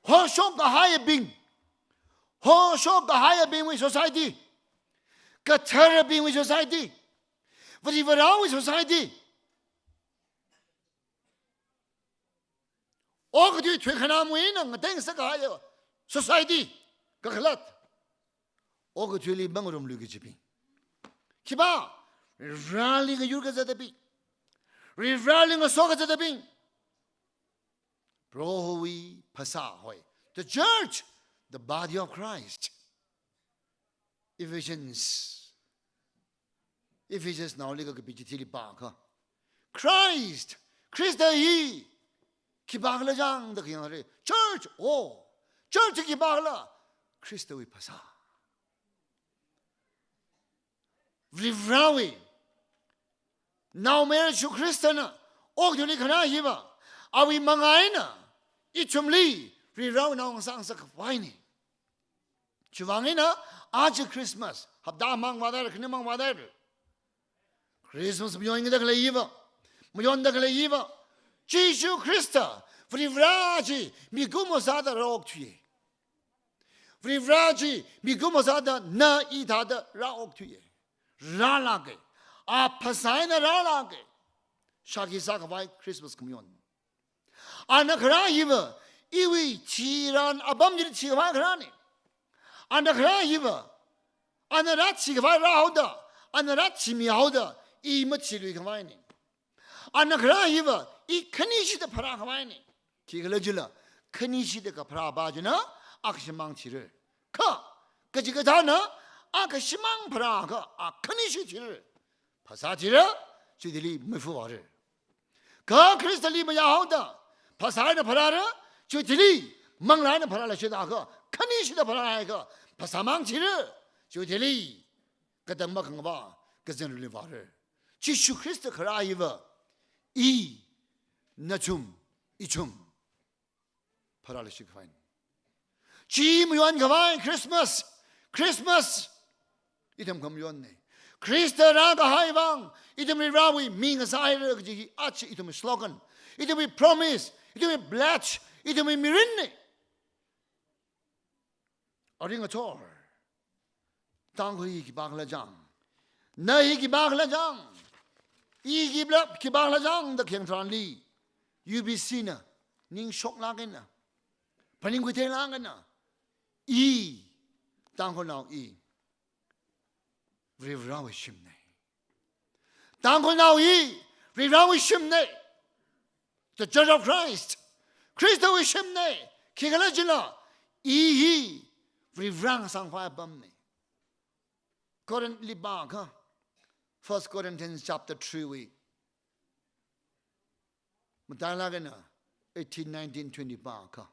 Hoshok kahaiyabing, hoshok kahaiyabingwui society, katharabingwui society, Varivarāwui society, okathui thuikhanamwui eina ngateingasak kahaiya society, kakhalat, okathuili mangarumlui kajibing. Khipā? Varivarāli ngayur kazatbing, Varivarāli ngaso kazatbing. Prohowui phasā hoi. The church, the body of Christ. Ephesians, Ephesians naoli kakapi chithili pākha, Christ, Khrista hi khipākhala chang da khayang re. Church, oh, church hi khipākhala? Khristawui phasā. Varivarāwui Naomayara Jishu Khristana okathuili kharā hiva, awui manga eina ithumli Varivarāwui nao ngasāngasak khavaina. Chiwuivang eina aja Christmas, hapta mang vādaira, khani mang vādaira, Christmas mayon ngadakhalei hiva, mayondakhalei hiva, Jishu Khrista, Varivarā chi mikumo sāda rāokthuiya. Varivarā chi mikumo sāda na i thāda rāokthuiya. Rālāka. A phasā eina rālāka. Shākhi sākhavai Christmas khamayon. Ana kharā hiva, iwui thiran apam chili thikhavai kharāna. Ana kharā hiva, ana rāthikhavai rāhaoda, ana rāthimihaoda, i mathilui khavaina. Ana kharā hiva, i khanishida pharākhavaina. Khikhalajila, khanishida kapharāpa china, a kashimang thira. Kha, kachikathāna, a kashimang pharākha, a khanishi thira. Phasā thira, chithili maifu vāra. Kha Khristali mayāhaoda, phasā eina pharāra, chithili, manglā eina pharāla shida kha, khanishida pharāhaiakha, phasāmang thira, chithili, katang makhangva, kazanrali vāra. Jishu Khrista kharā hiva, i, nathum, ithum pharālashi khavaina. Chi mayonkhavai Christmas, Christmas ithum khamayonna. Khrista rākahai vang, ithum Varivarāwui mi ngasāhaira kaji hi aja ithumwui slogan, ithumwui promise, ithumwui pledge, ithumwui mirinna. Arui ngathor, Tangkhul hi khipākhala chang, na hi khipākhala chang, i khipā, khipākhala chang da khayang tharanli, U B C na ning shoklāk eina, phaningkhui theilāk eina, i, Tangkhulnao i, Varivarāwui shimna. Tangkhulnao hi Varivarāwui shimna. The Church of Christ, Khristawui shimna. Khikhalajila, i hi Varivarā ngasāngkhavai apamna. Corinthli pākha, First Corinthians chapter three wui matailāk eina eighteen, nineteen, twenty pākha,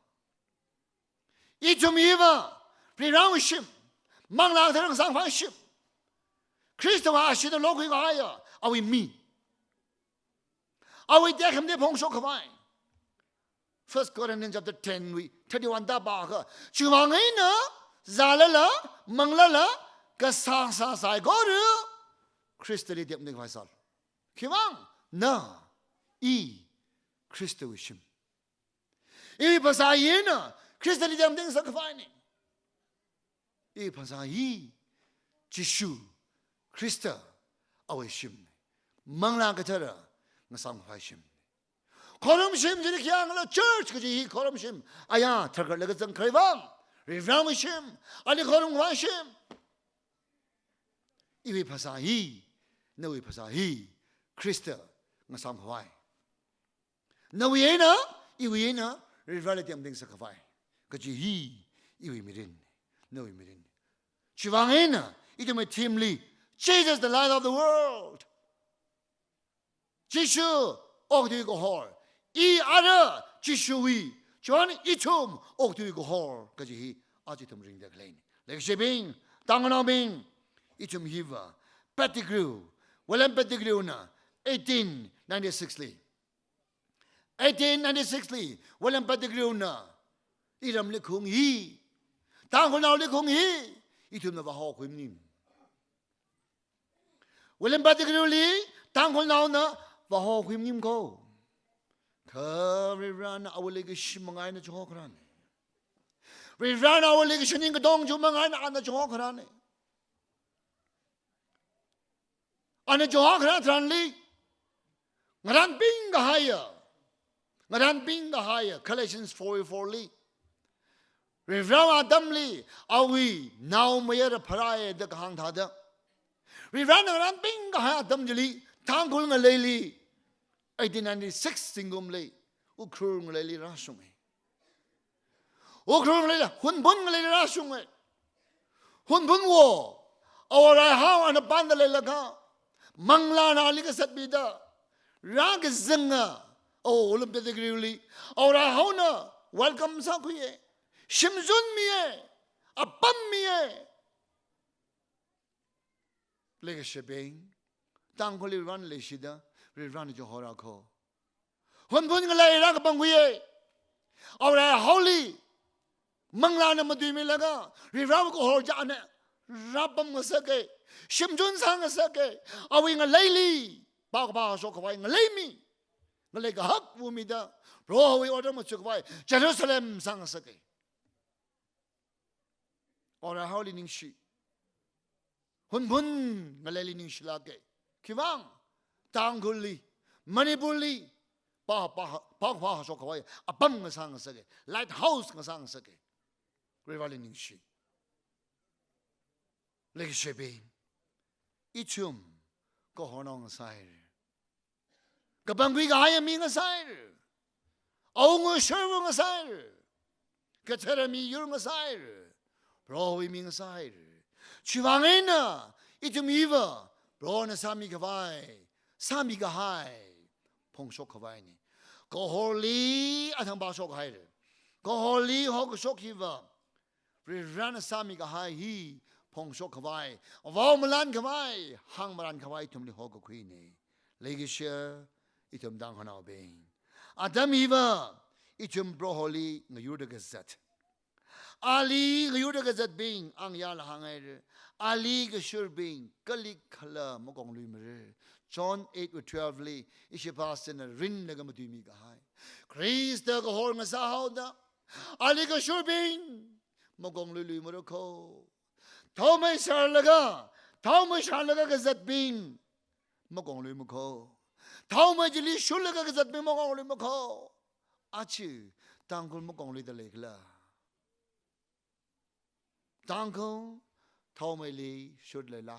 ithum hiva Varivarāwui shim, Manglā Kathara ngasāngkhavai shim, Khristawui ashee eina lokhuikahaiya awui mi, awui tekhamatei phongshok khavai. First Corinthians chapter ten wui thirty-one da pākha, chiwuivang eina zālala, manglala, kasāsā saikora Khristali tekhamatei khavai sālu. Khiwuivang, na, i, Khristawui shim. Iwui phasā hina Khristali tekhamatei ngasā khavaina. Iwui phasā hi Jishu Khrista awui shim, Manglā Kathara ngasāngkhavai shim. Khorumshim jili khayangla church kaji hi khorumshim. Aya tharkatlaga zangkharai vang, Varivarāwui shim, ali khorumkhavai shim. Iwui phasā hi, nawui phasā hi Khrista ngasāngkhavai. Nawui eina, iwui eina, Varivarāli tekhamatei ngasā khavai kaji hi iwui mirin, nawui mirin. Chiwuivang eina ithumwui theme li, Jesus, the light of the world. Jishu okathui kahor. I ara Jishuwui, chiwuivang ithum okathui kahor kaji hi aja ithum ringda khaleina. Leikashibing, Tangkhulnaobing, ithum hiva Pettigrew, William Pettigrew na eighteen ninety-six li, eighteen ninety-six li William Pettigrew na iramli khaung hi, Tangkhulnaoli khaung hi, ithumna vāhokhui maning. William Pettigrew li Tangkhulnaona vāhokhui maning ko. Kha Varivarāna awui leikashi manga eina chihokharana. Varivarana awuili kashaning katong chiwui vang eina ana chihokharāna. Ana chihokharā tharanli, ngarānping kahaiya, ngarānping kahaiya, Galatians four four li, Varivarana atamli awui naomayara pharāya da kahāng thāda, Varivarana ngarānping kahai atam chili, Tangkhul ngaleili, eighteen ninety-six zingkumli, Ukhrul ngaleili rāshunga. Ukhrul ngaleila, Hunphun ngaleila rāshunga. Hunphunwo, Awo Raihao ana pānda leilakha, manglāna ali kazatmida, rākazinga, Awo Olympic Degree li, Awo Raihaona welcome sākhuiya, shimzunmiya, apammiya. Leikashibing, Tangkhulli Varivarana leishida, Varivarana chihorākho. Hunphun ngalei rākapangkhuiya. Awo Raihaoli manglāna matuimilaga, Varivarawui kahor china rāpamngasaka, shimzun sāngasaka, awui ngaleili, pākapā shokkhavai ngalei mi, ngalei kahak vumida, Prohowui order machukkhavai, Jerusalem sāngasaka. Awo Raihaoli ningshi. Hunphun ngaleili ningshilāka. Khiwuivang, Tangkhulli, Manipurli, pā, pā, pākapā shokkhavai apam ngasāngasaka, lighthouse ngasāngasaka. Varivarali ningshi. Leikashibing, ithum kahornao ngasāhaira. Kapangkhui kahaiya mi ngasāhaira. Awunga sharva ngasāhaira. Kathara miyur ngasāhaira. Prohowui mi ngasāhaira. Chiwui vang eina, ithum hiva, Prohona sāmikhavai, sāmikahai, phongshokkhavaina. Kahorli athang pāshokhaira. Kahorli hokashok hiva, Varivarana sāmikahai hi, phongshok khavai, avao malan khavai, hāng maran khavai ithumli hokakhuina. Leikashiya ithum Tangkhulnaobing, atam hiva, ithum Proholi ngayurda kazat. Ali ngayurda kazatbing, ang yāla hāngaira. Ali kashurbing, kalik khala makongluimara. John eight wui twelve li, ishi pastorna rinlaga matuimi kahai. Khrista kahor ngasāhaoda, ali kashurbing, makongluiluimara kho. Thaomei sharlaga, thaomei sharlaga kazatbing, makongluima kho. Thaomei chili shurlaga kazatbing, makongluima kho. Achi, Tangkhul makongluida leikhala? Tangkhul thaomeili shurda leila?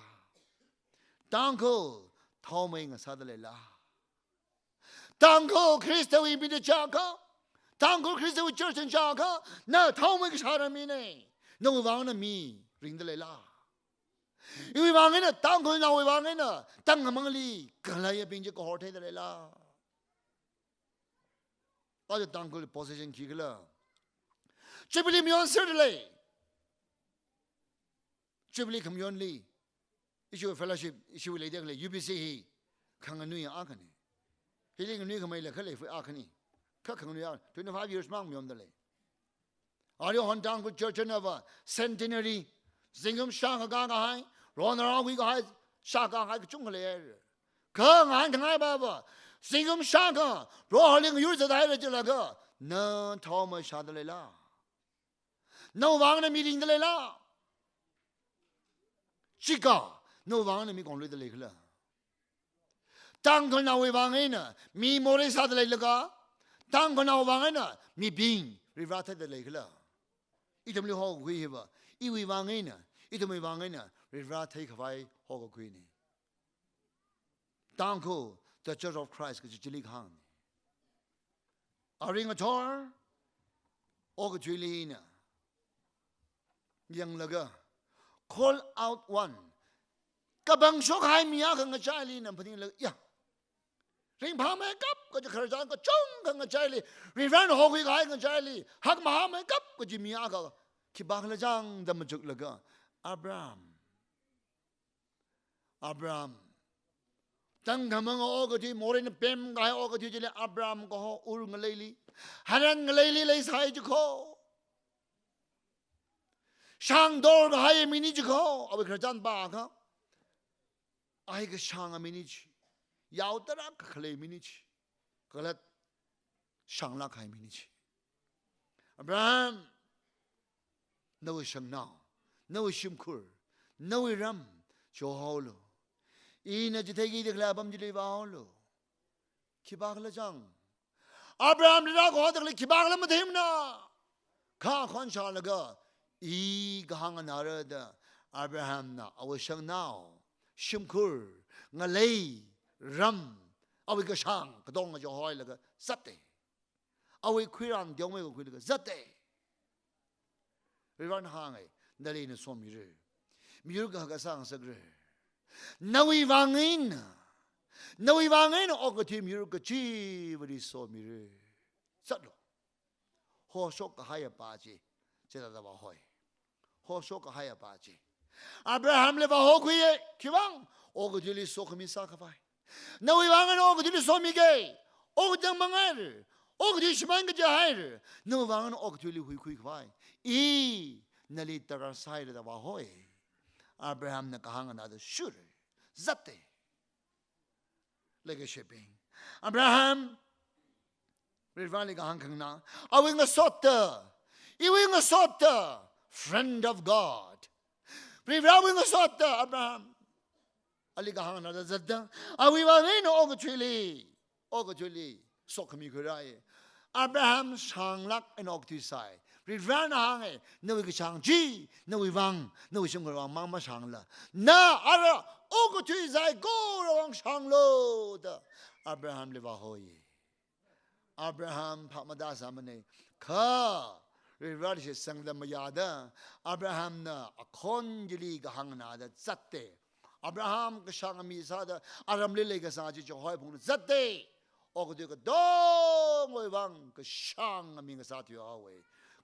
Tangkhul thaomei ngasāda leila? Tangkhul Khristawui mida chākha, Tangkhul Khristawui church na chākha, na thaomei kashāra mina, nawui vangna mi ringda leila? Iwui vang eina, Tangkhulnaowui vang eina, tangkhamangli khaleiya bing chi kahor theida leila? Aja Tangkhul position khikhala? Jubilee mayon serda lei. Jubilee khamayonli, ishiwui fellowship, ishiwui leida khalei U B C hi khanganui akhana. Hili nganui khameila khalei fui akhana. Kha khanganui a, twenty-five years mang mayonda lei. Arihon Tangkhul Church nava centenary, zingkum shākha kakahai, ronrao khuikahai, shākha kahai kachungkha leihaira. Kha ngahānkhangai pava, zingkum shākha Proholi ngayur zathaira jilaga, na thaomei shāda leila? Nawui vangna mi ringda leila? Chika, nawui vangna mi kongluida leikhala? Tangkhulnaowui vang eina mi morei sāda leilaga, Tangkhulnaowui vang eina mibing rivra theida leikhala? Ithumli hokakhui hiva, iwui vang eina, ithumwui vang eina rivra theikhavai hokakhuina. Tangkhul, The Church of Christ kaji chili kahāng. Arui ngathor okathuili ina yanglaga, call out one. Kapangshok kahai mi akha ngachaili ina phaninglaga, ya, ringphāmeikap kaji khararchan kachungkha ngachaili, Varivarana hokhuikahai ngachaili hakmahāmeikap kaji mi akha khipākhala chang da machuklaga, Abraham. Abraham. Tangkhamang okathui, moreina pemkahai okathui chili Abraham kaho Ur ngaleili, Haran ngaleili leisai jikho. Shang dorkahai mina jikho, awui khararchan pākha, ai kashanga mina chi, yao tarākha khalei mina chi, kala shanglāk kahai mina chi. Abraham, nawui shangnao, nawui shimkhur, nawui ram, chihohaolu. Ina chitheikida khalei apam chili vāhaolu. Khipākhala chang. Abrahamli rākahonda khalei khipākhala matheimana. Kha khon shālaga, i kahāng nganāra da Abrahamna awui shangnao, shimkhur, ngalei, ram, awui kashāng katonga chihoilaga zatta. Awui khuirān teomei kakhuilaga zatta. Varivarana hānga, nali ina somira. Miyur kahaka sāngasakra. Nawui vang eina, nawui vang eina okathui miyur kachivali somira. Zatlu. Hoshok kahaiya pa chi, chithāda vāhoi. Hoshok kahaiya pa chi. Abrahamli vāhokhuiya, khiwuivang, okathuili sokhami sākhavai. Nawui vang eina okathuili somika, okathui mangaira, okathui shimān kajihaira, nawui vang eina okathuili huikhui khavai. I nali darkar sāhaira da vāhoi. Abrahamna kahāng nganāda shurra. Zatta. Leikashibing. Abraham, Varivarali kahāng khanganā. Awui ngasotta. Iwui ngasotta. Friend of God. Varivarawui ngasotta Abraham. Ali kahāng nganāda zatta. Awui vang eina okathuili, okathuili sokhami khuirāi. Abraham shānglāk eina okathui sāi. Varivarana hānga, nawui kashāng chi, nawui vang, nawui shimkhur vang mang mashāngla, na ara okathui saikora vang shānglu da Abrahamli vāhoi. Abraham phap matāsāmana. Kha Varivarali shitsangda mayāda, Abrahamna akhon chili kahāng nganāda zatta. Abraham kashāng mi sāda, aramli leikasā chi chihoiphungda zatta. Okathui katongawui vang kashāng mi ngasā thuihaowa.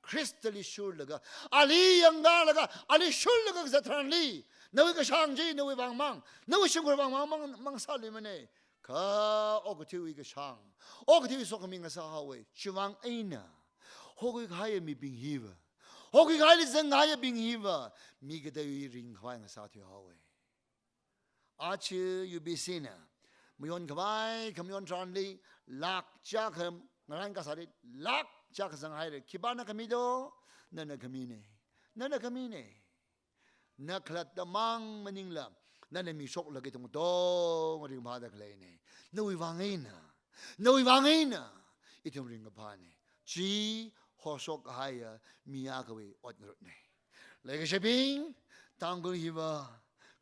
Khristali shurlaga, ali yangkalaga, ali shurlaga kazat tharanli, nawui kashāng chi nawui vang mang, nawui shimkhur vang mang, mang, mang sāluimana. Kha okathuiwui kashāng, okathuiwui sokhami ngasāhaowa. Chiwuivang eina hokhui kahaiya mibing hiva, hokhui kahaili zanghaiyabing hiva, mi kateiwui ringkhavai ngasā thuihaowa. Aja U B C na mayon khavai khamayon tharanli, lakh chiyākha ngarān kasāli, lakh chiyākha zanghaira. Khipāna khami do? Nana khamina. Nana khamina. Na khalatta mang maningla, nana mishoklaga ithum katonga ringphāda khaleina. Nawui vang eina, nawui vang eina ithum ringkaphāna. Chi hoshok kahaiya mi akhawui ot ngarutna. Leikashibing, Tangkhul hiva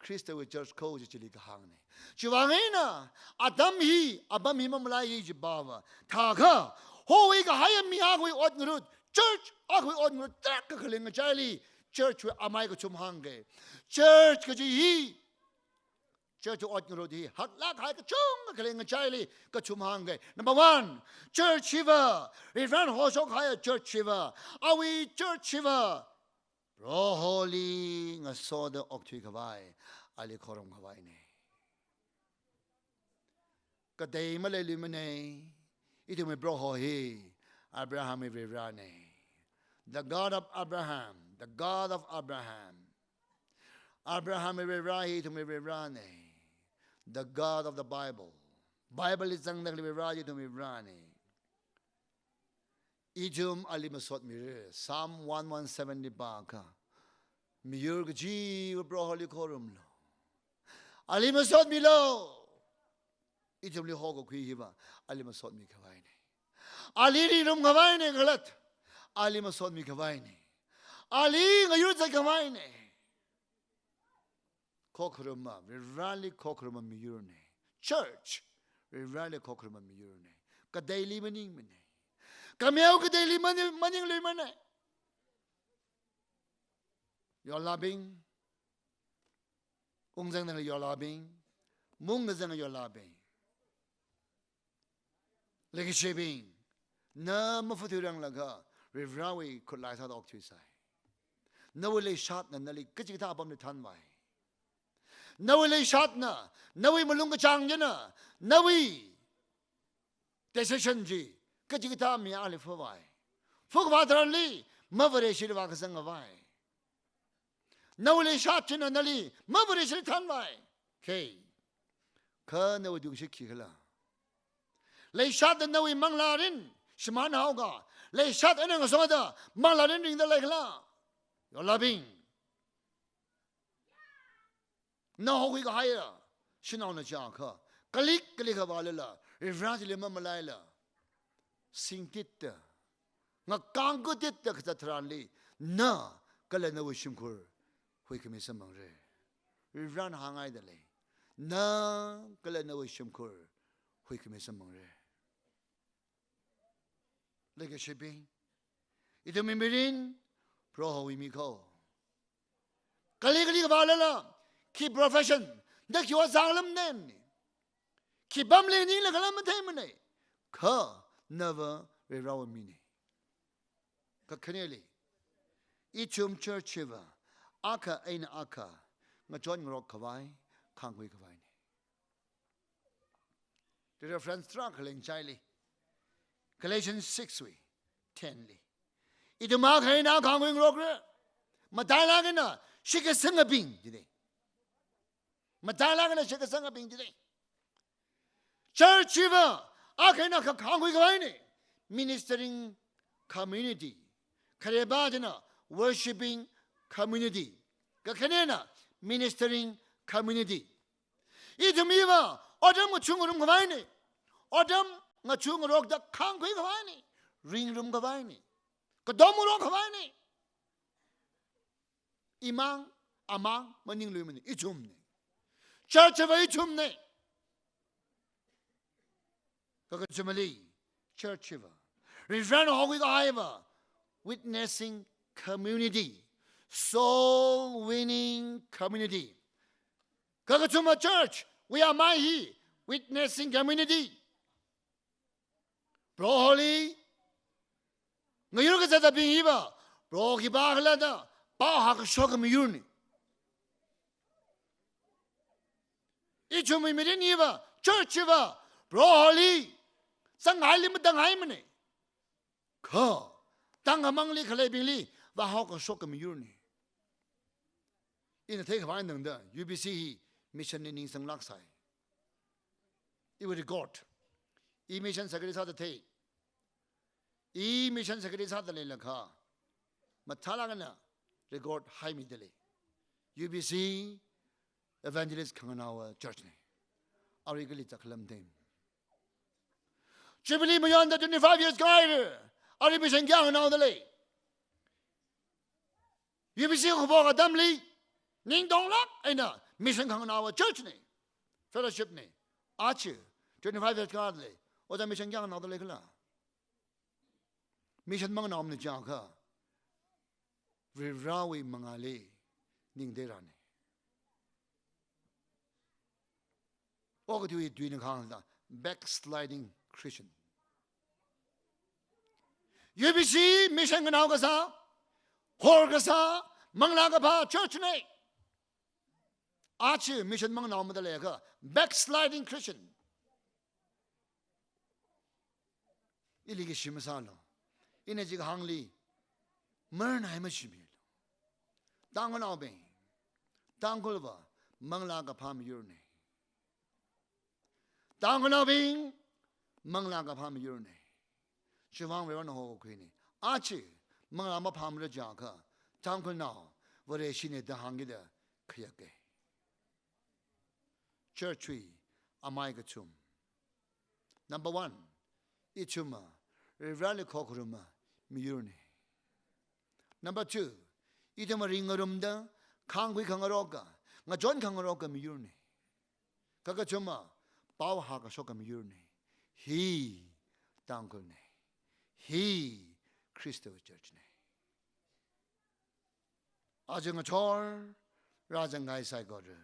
Khristawui church kho chi chili kahāngna. Chiwuivang eina atam hi, apam hi mamalaiya jipava, thākha hokhui kahaiya mi akhawui ot ngarut, church akhawui ot ngarut tarākha khalei ngachaili, church wui amai kachum hāngga. Church kaji hi, church ot ngarut hi haklāk kahai kachungkha khalei ngachaili kachum hāngga. Number one, church hiva, Varivarana hoshok kahaiya church hiva, awui church hiva Proholi ngasoda okthui khavai, ali khorum khavaina. Katei maleiluimana. Ithumwui Proho hi Abrahamwui Varivarana. The God of Abraham, the God of Abraham. Abrahamwui Varivara hi ithumwui Varivarana. The God of the Bible. Bible li zangda khalei Varivara hi ithumwui Varivarana. Ithum ali masotmira. Psalm one one seven li pākha, miyur kachiva Proholi khorumlu. Ali masotmilu. Ithumli hokakhui hiva ali masotmi khavaina. Ali ringrum khavaina khalat. Ali masotmi khavaina. Ali ngayur zat khavaina. Khokharuma, Varivarali khokharuma miyurna. Church, Varivarali khokharuma miyurna. Kateili maningmana. Kameo kateili mani-, maningluimana. Yorlābing, ungzangda yorlābing, mungda zang yorlābing. Leikashibing, na mafuthuiranglaga, Varivarawui khutlai sāda okthuisai. Nawui leishatna nali kachikathā apamli thanvai. Nawui leishatna, nawui malung kachāng china, nawui decision chi kachikathā mi akhali phuvai. Phukavā tharanli, maVareshili vākazang ngavai. Nawui leishat china nali maVareshili thanvai. Kei. Kha nawui tungshi khikhala? Leishatna nawui manglārin shimānhaoga, leishat eina ngasoda manglārin ringda leikhala? Yolabing, na hokhui kahaiya shanaona chiakha, kalik kalik kavālala, Varivara chili mamalaila, singtitta, ngakang kutitta kazat tharanli, na kala nawui shimkhur huikhami samphangra. Varivarana hāngngaidalei, na kala nawui shimkhur huikhami samphangra. Leikashibing, ithumwui mirin Prohowui mi kho. Kali kali kavālala, khi profession, da khi ot sāngalamne, khipamli ningla kala matheimane, kha nava Varivarawui mine. Kakhaneli, ithum church hiva akha eina akha ngachon ngarok khavai, khangkhui khavaine. Reference tarākha lengchaili, Galatians six wui ten li, ithum akha eina akha khangkhui ngarokra. Matailāk eina shitkasangabing jide. Matailāk eina shitkasangabing jide. Church hiva akha eina akha khangkhui khavaine. Ministering community. Kharepā china worshipping community. Kakhanena ministering community. Ithum hiva otram ngachun ngarum khavaine. Otram ngachun ngarokda khangkhui khavaine. Ringrum khavaine. Katom ngarok khavaine. Imang, amang maningluimane, ithumne. Church hiva ithumne. Kakachumali, church hiva Varivarana hokhui kahaiva witnessing community, soul winning community. Kakachuma church, we are mai hi witnessing community. Proholi ngayur kazatabing hiva, Proho khipākhala da pao hākashoka miyurne. Ithumwui mirin hiva, church hiva, Proholi zanghaili matanghaimane, kha tangkhamangli khaleibingli vāhaokashoka miyurne. Ina theikhavai tangda, U B C hi mission li ningsanglāksai. Iwui record, i mission secretary sāda thei, i mission secretary sāda leilakha, mathālāk eina record haimidalei. U B C Evangelist Khanganaowa church ne. Arui kali chakhalam them. Jubilee mayonda twenty-five years kahaira. Arui mission kayākha naodalei. U B C khupo atamli, ningtonglāk eina mission khanganaowa church ne, fellowship ne. Aja twenty-five years khalei, oda mission kayākha naodaleikhala? Mission manganao maningakha, Varivarawui mangāli ningde rane. Okathuiwui tuina kahāngda backsliding Christian. U B C mission nganao kasā, hor kasā, manglā kaphā church ne. Aja mission manganao madaleiakha, backsliding Christian. Ili kashi masālu. Ina chi kahāngli marnai mashimilu. Tangkhulnaobing, Tangkhulva manglā kaphā miyurne. Tangkhulnaobing manglā kaphā miyurne. Chiwuivang Varena hokhuine. Aja manglā maphāmara jiakha, Tangkhulnao Vareshine da hāngkida khayake. Church wui amai kachum. Number one, ithumva Varivarali khokharuma miyurne. Number two, ithumva ringngarumda khangkhui khangaroka, ngachon khangaroka miyurne. Kakachuma, pao hākashoka miyurne. Hi Tangkhulne. Hi Khristawui church ne. Aja ngachor rāzanghai saikora,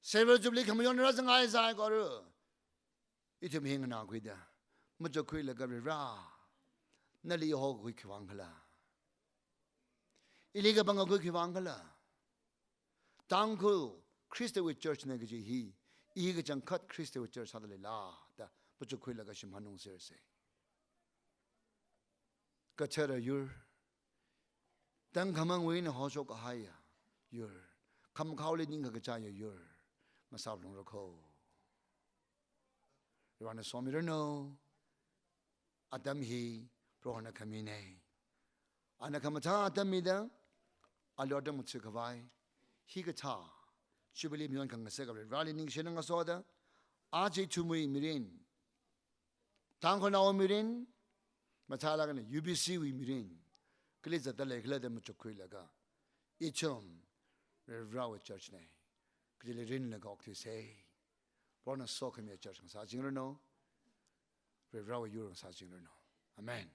Silver Jubilee khamayon rāzanghai saikora, ithum hi nganākhuida machukkhuilaga Varivara, nali hokhui khiwuivang khala? Ili kapangakhui khiwuivang khala? Tangkhul Khristawui church ne kaji hi, i kachangkhat Khristawui church sāda leila da machukkhuilaga shim hanungserse. Kathara yur, tangkhamangwui eina hoshok kahaiya yur, khamakhaoli ningkha kachaiya yur ngasāphalungra kho. Varena somiranu. Atam hi Prohona khamine. Ana khamathā atam mida, ali otram ngathakhavai, hikathā Jubilee mayon khangasak Varivarali ningshina ngasoda, aja ithumwui mirin, Tangkhulnaowui mirin, mathālāk eina U B C wui mirin, kali zatda leikhala da machukkhuilaga, ithum Varivarawui church na, kajili rinlaga okthuisa. Prohona sokhami church ngasāchingranu, Varivarawui yur ngasāchingranu. Amen.